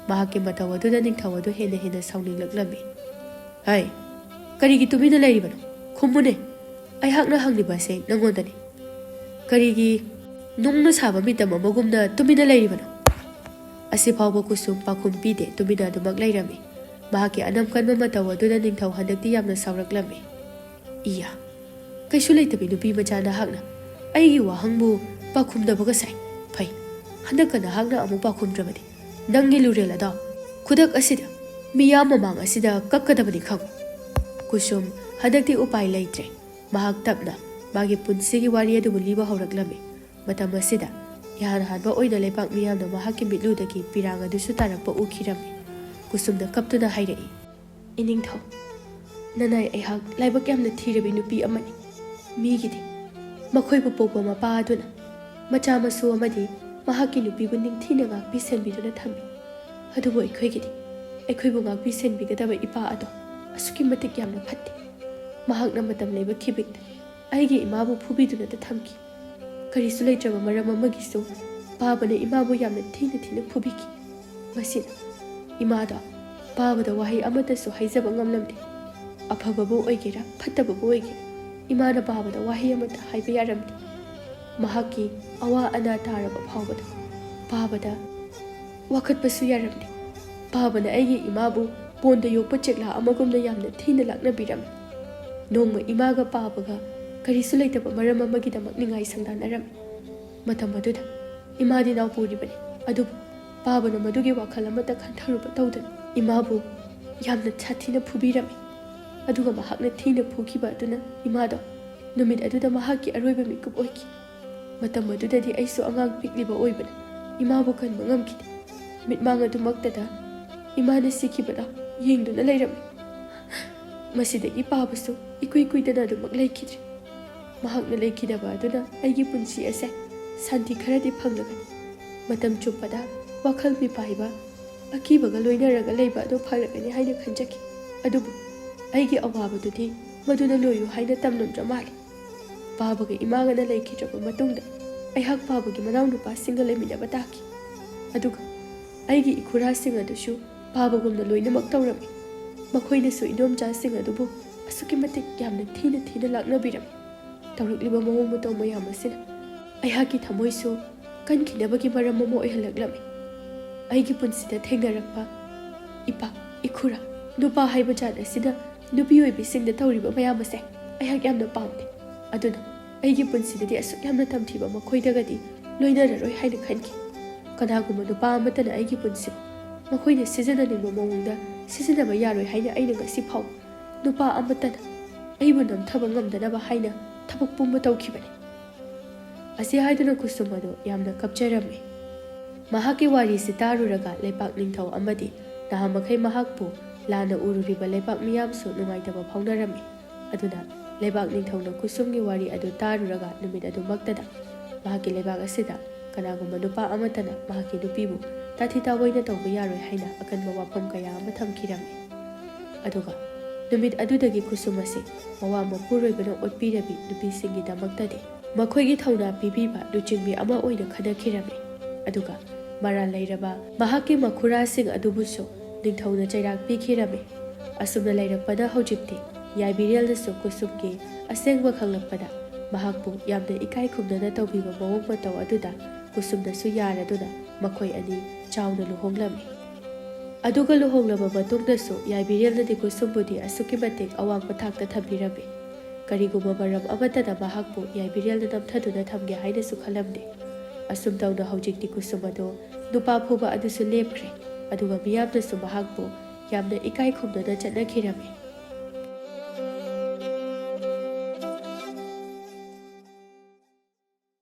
ꯃꯍꯥꯛꯀꯤ ꯃꯇꯧ ꯑꯗꯨꯗ ꯅꯤꯡꯊꯧ ꯑꯗꯨ ꯍꯦꯟꯅ ꯍꯦꯟꯅ ꯁꯥꯎꯅꯤꯡꯂꯛꯂꯝꯃꯤ꯫ ꯍꯩ, ꯀꯔꯤꯒꯤ ꯇꯨꯃꯤꯟꯅ ꯂꯩꯔꯤꯕꯅꯣ? ꯈꯨꯝꯃꯨꯅꯦ, ꯑꯩꯍꯥꯛꯅ ꯍꯪꯂꯤꯕ ꯑꯁꯦ ꯅꯪꯉꯣꯟꯗꯅꯤ꯫ ꯀꯔꯤꯒꯤ ꯅꯨꯡꯅ ꯁꯥꯕ ꯃꯤꯇꯝ ꯑꯃꯒꯨꯝꯅ ꯇꯨꯃꯤꯟꯅ ꯂꯩꯔꯤꯕꯅꯣ? ꯑꯁꯤ ꯐꯥꯎꯕ ꯀꯨꯁꯨꯝ ꯄꯥꯎꯈꯨꯝ ꯄꯤꯗꯦ, ꯇꯨꯃꯤꯟꯅ ꯑꯗꯨꯃꯛ ꯂꯩꯔꯝꯃꯤ꯫ ꯃꯍꯥꯛꯀꯤ ꯑꯅꯝ ꯀꯟꯕ ꯃꯇꯧ ꯑꯗꯨꯗ ꯅꯤꯡꯊꯧ ꯍꯟꯗꯛꯇꯤ ꯌꯥꯝꯅ ꯁꯥꯎꯔꯛꯂꯝꯃꯤ꯫ ꯏꯌꯥ, ꯀꯩꯁꯨ ꯂꯩꯇꯕꯤ ꯅꯨꯄꯤ ꯃꯆꯥ ꯅꯍꯥꯛꯅ ꯑꯩꯒꯤ ꯋꯥꯍꯪꯕꯨ ꯄꯥꯎꯈꯨꯝꯗꯕꯒ ꯁꯥꯏ꯫ ꯐꯩ, ꯍꯟꯗꯛꯀ ꯅꯍꯥꯛꯅ ꯑꯃꯨꯛ ꯄꯥꯎꯈꯨꯝꯗ꯭ꯔꯕꯗꯤ ꯅꯪꯒꯤ ꯂꯨꯔꯦꯜ ꯑꯗꯣ ꯈꯨꯗꯛ ꯑꯁꯤꯗ ꯃꯤꯌꯥꯝ ꯃꯃꯥꯡ ꯑꯁꯤꯗ ꯀꯛꯀꯗꯕꯅꯤ ꯈꯪꯉꯨ꯫ ꯀꯨꯁꯨꯝ ꯍꯟꯗꯛꯇꯤ ꯎꯄꯥꯏ ꯂꯩꯇ꯭ꯔꯦ꯫ ꯃꯍꯥꯛ ꯇꯞꯅ ꯃꯥꯒꯤ ꯄꯨꯟꯁꯤꯒꯤ ꯋꯥꯔꯤ ꯑꯗꯨꯕꯨ ꯂꯤꯕ ꯍꯧꯔꯛꯂꯝꯃꯤ꯫ ꯃꯇꯝ ꯑꯁꯤꯗ ꯏꯍꯥꯟ ꯍꯥꯟꯕ ꯑꯣꯏꯅ ꯂꯩꯄꯥꯛ ꯃꯤꯌꯥꯝꯅ ꯃꯍꯥꯛꯀꯤ ꯃꯤꯠꯂꯨꯗꯒꯤ ꯄꯤꯔꯥꯡ ꯑꯗꯨꯁꯨ ꯇꯥꯔꯛꯄ ꯎꯈꯤꯔꯝꯃꯤ꯫ ꯀꯨꯁꯨꯝꯅ ꯀꯞꯇꯨꯅ ꯍꯥꯏꯔꯛꯏ, "ꯏꯅꯤꯡꯊꯧ, ꯅꯅꯥꯏ ꯑꯩꯍꯥꯛ ꯂꯥꯏꯕꯛ ꯌꯥꯝꯅ ꯊꯤꯔꯕꯤ ꯅꯨꯄꯤ ꯑꯃꯅꯤ꯫ ꯃꯤꯒꯤꯗꯤ ꯃꯈꯣꯏꯕꯨ ꯄꯣꯛꯄ ꯃꯄꯥ ꯑꯗꯨꯅ ꯃꯆꯥ ꯃꯁꯨ ꯑꯃꯗꯤ ꯃꯍꯥꯛꯀꯤ ꯅꯨꯄꯤꯕꯨ ꯅꯤꯡꯊꯤꯅ ꯉꯥꯛꯄꯤ ꯁꯦꯟꯕꯤꯗꯨꯅ ꯊꯝꯃꯤ꯫ ꯑꯗꯨꯕꯨ ꯑꯩꯈꯣꯏꯒꯤꯗꯤ ꯑꯩꯈꯣꯏꯕꯨ ꯉꯥꯛꯄꯤ ꯁꯦꯟꯕꯤꯒꯗꯕ ꯏꯄꯥ ꯑꯗꯣ ꯑꯁꯨꯛꯀꯤ ꯃꯇꯤꯛ ꯌꯥꯝꯅ ꯐꯠꯇꯦ꯫ ꯃꯍꯥꯛꯅ ꯃꯇꯝ ꯂꯩꯕ ꯈꯤꯕꯤꯛꯇ ꯑꯩꯒꯤ ꯏꯃꯥꯕꯨ ꯐꯨꯕꯤꯗꯨꯅꯇ ꯊꯝꯈꯤ꯫ ꯀꯔꯤꯁꯨ ꯂꯩꯇ꯭ꯔꯕ ꯃꯔꯝ ꯑꯃꯒꯤꯁꯨ ꯄꯥꯕꯅ ꯏꯃꯥꯕꯨ ꯌꯥꯝꯅ ꯊꯤꯅ ꯊꯤꯅ ꯐꯨꯕꯤꯈꯤ꯫ ꯃꯁꯤꯅ ꯏꯃꯥꯗ ꯄꯥꯕꯗ ꯋꯥꯍꯩ ꯑꯃꯠꯇꯁꯨ ꯍꯥꯏꯖꯕ ꯉꯝꯂꯝꯗꯦ꯫ ꯑꯐꯕꯕꯨ ꯑꯣꯏꯒꯦꯔꯥ ꯐꯠꯇꯕꯕꯨ ꯑꯣꯏꯒꯦꯔꯥ, ꯏꯃꯥꯅ ꯄꯥꯕꯗ ꯋꯥꯍꯩ ꯑꯃꯠꯇ ꯍꯥꯏꯕ ꯌꯥꯔꯝꯗꯦ꯫ ꯃꯍꯥꯛꯀꯤ ꯑꯋꯥ ꯑꯅꯥ ꯇꯥꯔꯕ ꯐꯥꯎꯕꯗ ꯄꯥꯕꯗ ꯋꯥꯀꯠꯄꯁꯨ ꯌꯥꯔꯝꯗꯦ꯫ ꯄꯥꯕꯅ ꯑꯩꯒꯤ ꯏꯃꯥꯕꯨ ꯄꯣꯟꯗ ꯌꯣꯛꯄ ꯆꯦꯛꯂꯥ ꯑꯃꯒꯨꯝꯅ ꯌꯥꯝꯅ ꯊꯤꯅ ꯂꯥꯛꯅꯕꯤꯔꯝꯃꯤ꯫ ꯅꯣꯡꯃ ꯏꯃꯥꯒ ꯄꯥꯕꯒ ꯀꯔꯤꯁꯨ ꯂꯩꯇꯕ ꯃꯔꯝ ꯑꯃꯒꯤꯗꯃꯛ ꯅꯤꯡꯉꯥꯏ ꯁꯪꯗꯥꯅꯔꯝꯃꯤ꯫ ꯃꯇꯝ ꯑꯗꯨꯗ ꯏꯃꯥꯗꯤ ꯅꯥꯎꯄꯨꯔꯤꯕꯅꯤ, ꯑꯗꯨꯕꯨ ꯄꯥꯕꯅ ꯃꯗꯨꯒꯤ ꯋꯥꯈꯜ ꯑꯃꯠꯇ ꯈꯟꯊꯔꯨꯕ ꯇꯧꯗꯅ ꯏꯃꯥꯕꯨ ꯌꯥꯝꯅ ꯁꯥꯊꯤꯅ ꯐꯨꯕꯤꯔꯝꯃꯤ꯫ ꯑꯗꯨꯒ ꯃꯍꯥꯛꯅ ꯊꯤꯅ ꯐꯨꯈꯤꯕ ꯑꯗꯨꯅ ꯏꯃꯥꯗꯣ ꯅꯨꯃꯤꯠ ꯑꯗꯨꯗ ꯃꯍꯥꯛꯀꯤ ꯑꯔꯣꯏꯕ ꯃꯤꯀꯨꯞ ꯑꯣꯏꯈꯤ꯫ ꯃꯇꯝ ꯑꯗꯨꯗꯗꯤ ꯑꯩꯁꯨ ꯑꯉꯥꯡ ꯄꯤꯛꯂꯤꯕ ꯑꯣꯏꯕꯅ ꯏꯃꯥꯕꯨ ꯀꯟꯕ ꯉꯝꯈꯤꯗꯦ꯫ ꯃꯤꯠꯃꯥꯡ ꯑꯗꯨꯃꯛꯇꯗ ꯏꯃꯥꯅ ꯁꯤꯈꯤꯕꯗꯣ ꯌꯦꯡꯗꯨꯅ ꯂꯩꯔꯝꯃꯤ꯫ ꯃꯁꯤꯗꯒꯤ ꯄꯥꯕꯁꯨ ꯏꯀꯨꯏ ꯀꯨꯏꯗꯅ ꯑꯗꯨꯃꯛ ꯂꯩꯈꯤꯗ꯭ꯔꯦ꯫ ꯃꯍꯥꯛꯅ ꯂꯩꯈꯤꯗꯕ ꯑꯗꯨꯅ ꯑꯩꯒꯤ ꯄꯨꯟꯁꯤ ꯑꯁꯦ ꯁꯥꯟꯇꯤ ꯈꯔꯗꯤ ꯐꯪꯂꯒꯅꯤ꯫ ꯃꯇꯝ ꯆꯨꯞꯄꯗ ꯋꯥꯈꯜ ꯃꯤꯄꯥꯏꯕ, ꯑꯀꯤꯕꯒ ꯂꯣꯏꯅꯔꯒ ꯂꯩꯕ ꯑꯗꯨ ꯐꯔꯒꯅꯤ ꯍꯥꯏꯅ ꯈꯟꯖꯈꯤ꯫ ꯑꯗꯨꯕꯨ ꯑꯩꯒꯤ ꯑꯋꯥꯕꯗꯨꯗꯤ ꯃꯗꯨꯅ ꯂꯣꯏꯌꯨ ꯍꯥꯏꯅ ꯇꯝꯂꯝꯗ꯭ꯔ ꯃꯥꯜꯂꯦ꯫ ꯄꯥꯕꯒ ꯏꯃꯥꯒꯅ ꯂꯩꯈꯤꯗ꯭ꯔꯕ ꯃꯇꯨꯡꯗ ꯑꯩꯍꯥꯛ ꯄꯥꯕꯒꯤ ꯃꯅꯥꯎꯅꯨꯄꯥꯁꯤꯡꯒ ꯂꯩꯃꯤꯟꯅꯕ ꯇꯥꯈꯤ꯫ ꯑꯗꯨꯒ ꯑꯩꯒꯤ ꯏꯈꯨꯔꯥꯁꯤꯡ ꯑꯗꯨꯁꯨ ꯄꯥꯕꯒꯨꯝꯅ ꯂꯣꯏꯅꯃꯛ ꯇꯧꯔꯝꯃꯤ꯫ ꯃꯈꯣꯏꯅꯁꯨ ꯏꯗꯣꯝꯆꯥꯁꯤꯡ ꯑꯗꯨꯕꯨ ꯑꯁꯨꯛꯀꯤ ꯃꯇꯤꯛ ꯌꯥꯝꯅ ꯊꯤꯅ ꯊꯤꯅ ꯂꯥꯛꯅꯕꯤꯔꯝꯃꯤ꯫ ꯇꯧꯔꯛꯂꯤꯕ ꯃꯑꯣꯡ ꯃꯇꯧ ꯃꯌꯥꯝ ꯑꯁꯤꯅ ꯑꯩꯍꯥꯛꯀꯤ ꯊꯃꯣꯏꯁꯨ ꯀꯟꯈꯤꯅꯕꯒꯤ ꯃꯔꯝ ꯑꯃ ꯑꯣꯏꯍꯜꯂꯛꯂꯝꯃꯤ꯫ ꯑꯩꯒꯤ ꯄꯨꯟꯁꯤꯗ ꯊꯦꯡꯅꯔꯛꯄ ꯏꯄꯥ, ꯏꯈꯨꯔꯥ, ꯅꯨꯄꯥ ꯍꯥꯏꯕ ꯖꯥꯠ ꯑꯁꯤꯅ ꯅꯨꯄꯤ ꯑꯣꯏꯕꯤꯁꯤꯡꯗ ꯇꯧꯔꯤꯕ ꯃꯌꯥꯝ ꯑꯁꯦ ꯑꯩꯍꯥꯛ ꯌꯥꯝꯅ ꯄꯥꯝꯗꯦ꯫ ꯑꯗꯨꯅ ꯑꯩꯒꯤ ꯄꯨꯟꯁꯤꯗꯗꯤ ꯑꯁꯨꯛ ꯌꯥꯝꯅ ꯇꯝꯊꯤꯕ ꯃꯈꯣꯏꯗꯒꯗꯤ ꯂꯣꯏꯅꯔꯔꯣꯏ ꯍꯥꯏꯅ ꯈꯟꯈꯤ꯫ ꯀꯅꯥꯒꯨꯝꯕ ꯅꯨꯄꯥ ꯑꯃꯠꯇꯅ ꯑꯩꯒꯤ ꯄꯨꯟꯁꯤꯕꯨ ꯃꯈꯣꯏꯅ ꯁꯤꯖꯤꯟꯅꯅꯤꯡꯕ ꯃꯑꯣꯡꯗ ꯁꯤꯖꯤꯟꯅꯕ ꯌꯥꯔꯣꯏ ꯍꯥꯏꯅ ꯑꯩꯅ ꯉꯁꯤ ꯐꯥꯎꯕ ꯅꯨꯄꯥ ꯑꯃꯠꯇꯅ ꯑꯩꯕꯨ ꯅꯝꯊꯕ ꯉꯝꯗꯅꯕ ꯍꯥꯏꯅ ꯊꯕꯛ ꯄꯨꯝꯕ ꯇꯧꯈꯤꯕꯅꯤ꯫ ꯑꯁꯤ ꯍꯥꯏꯗꯨꯅ ꯀꯨꯁꯨꯝ ꯑꯗꯨ ꯌꯥꯝꯅ ꯀꯞꯆꯔꯝꯃꯤ꯫ ꯃꯍꯥꯛꯀꯤ ꯋꯥꯔꯤꯁꯤ ꯇꯥꯔꯨꯔꯒ ꯂꯩꯄꯥꯛ ꯅꯤꯡꯊꯧ ꯑꯃꯗꯤ ꯅꯍꯥꯃꯈꯩ ꯃꯍꯥꯛꯄꯨ ꯂꯥꯟꯅ ꯎꯔꯨꯔꯤꯕ ꯂꯩꯄꯥꯛ ꯃꯤꯌꯥꯝꯁꯨ ꯅꯨꯡꯉꯥꯏꯇꯕ ꯐꯥꯎꯅꯔꯝꯃꯤ꯫ ꯑꯗꯨꯅ ꯂꯩꯕꯥꯛ ꯅꯤꯡꯊꯧꯅ ꯀꯨꯁꯨꯝꯒꯤ ꯋꯥꯔꯤ ꯑꯗꯨ ꯇꯥꯔꯨꯔꯒ ꯅꯨꯃꯤꯠ ꯑꯗꯨꯃꯛꯇꯗ ꯃꯍꯥꯛꯀꯤ ꯂꯩꯕꯥꯛ ꯑꯁꯤꯗ ꯀꯅꯥꯒꯨꯝꯕ ꯅꯨꯄꯥ ꯑꯃꯠꯇꯅ ꯃꯍꯥꯛꯀꯤ ꯅꯨꯄꯤꯕꯨ ꯇꯥꯊꯤ ꯇꯥꯑꯣꯏꯅ ꯇꯧꯕ ꯌꯥꯔꯣꯏ ꯍꯥꯏꯅ ꯑꯀꯟꯕ ꯋꯥꯐꯝ ꯀꯌꯥ ꯑꯃ ꯊꯝꯈꯤꯔꯝꯃꯤ꯫ ꯑꯗꯨꯒ ꯅꯨꯃꯤꯠ ꯑꯗꯨꯗꯒꯤ ꯀꯨꯁꯨꯝ ꯑꯁꯤ ꯃꯋꯥ ꯃꯄꯨꯔꯣꯏꯕꯅ ꯑꯣꯠꯄꯤꯔꯕꯤ ꯅꯨꯄꯤꯁꯤꯡꯒꯤꯗꯃꯛꯇꯗꯤ ꯃꯈꯣꯏꯒꯤ ꯊꯧꯅꯥ ꯄꯤꯕꯤꯕ ꯂꯨꯆꯤꯡꯕꯤ ꯑꯃ ꯑꯣꯏꯅ ꯈꯟꯅꯈꯤꯔꯝꯃꯤ꯫ ꯑꯗꯨꯒ ꯃꯔꯥꯜ ꯂꯩꯔꯕ ꯃꯍꯥꯛꯀꯤ ꯃꯈꯨꯔꯥꯁꯤꯡ ꯑꯗꯨꯕꯨꯁꯨ ꯅꯤꯡꯊꯧꯅ ꯆꯩꯔꯥꯛ ꯄꯤꯈꯤꯔꯝꯃꯤ꯫ ꯑꯁꯨꯝꯅ ꯂꯩꯔꯛꯄꯅ ꯍꯧꯖꯤꯛꯇꯤ ꯌꯥꯏꯕꯤꯔꯦꯜꯅꯁꯨ ꯀꯨꯁꯨꯝꯒꯤ ꯑꯁꯦꯡꯕ ꯈꯪꯂꯛꯄꯗ ꯃꯍꯥꯛꯄꯨ ꯌꯥꯝꯅ ꯏꯀꯥꯏ ꯈꯨꯝꯅꯅ ꯇꯧꯕꯤꯕ ꯃꯑꯣꯡ ꯃꯇꯧ ꯑꯗꯨꯗ ꯀꯨꯁꯨꯝꯅꯁꯨ ꯌꯥꯔꯗꯨꯅ ꯃꯈꯣꯏ ꯑꯅꯤ ꯆꯥꯎꯅ ꯂꯨꯍꯣꯡꯂꯝꯃꯤ꯫ ꯑꯗꯨꯒ ꯂꯨꯍꯣꯡꯂꯕ ꯃꯇꯨꯡꯗꯁꯨ ꯌꯥꯏꯕꯤꯔꯦꯜꯅꯗꯤ ꯀꯨꯁꯨꯝꯕꯨꯗꯤ ꯑꯁꯨꯛꯀꯤ ꯃꯇꯤꯛ ꯑꯋꯥꯡꯕ ꯊꯥꯛꯇ ꯊꯝꯕꯤꯔꯝꯃꯤ꯫ ꯀꯔꯤꯒꯨꯝꯕ ꯃꯔꯝ ꯑꯃꯠꯇꯅ ꯃꯍꯥꯛꯄꯨ ꯌꯥꯏꯕꯤꯔꯦꯜꯅ ꯅꯝꯊꯗꯨꯅ ꯊꯝꯒꯦ ꯍꯥꯏꯅꯁꯨ ꯈꯜꯂꯝꯗꯦ꯫ ꯑꯁꯨꯝ ꯇꯧꯅ ꯍꯧꯖꯤꯛꯇꯤ ꯀꯨꯁꯨꯝ ꯑꯗꯨ ꯅꯨꯄꯥ ꯐꯨꯕ ꯑꯗꯨꯁꯨ ꯂꯦꯞꯈ꯭ꯔꯦ꯫ ꯑꯗꯨꯒ ꯃꯤꯌꯥꯝꯅꯁꯨ ꯃꯍꯥꯛꯄꯨ ꯌꯥꯝꯅ ꯏꯀꯥꯏ ꯈꯨꯝꯅꯅ ꯆꯠꯅꯈꯤꯔꯝꯃꯤ꯫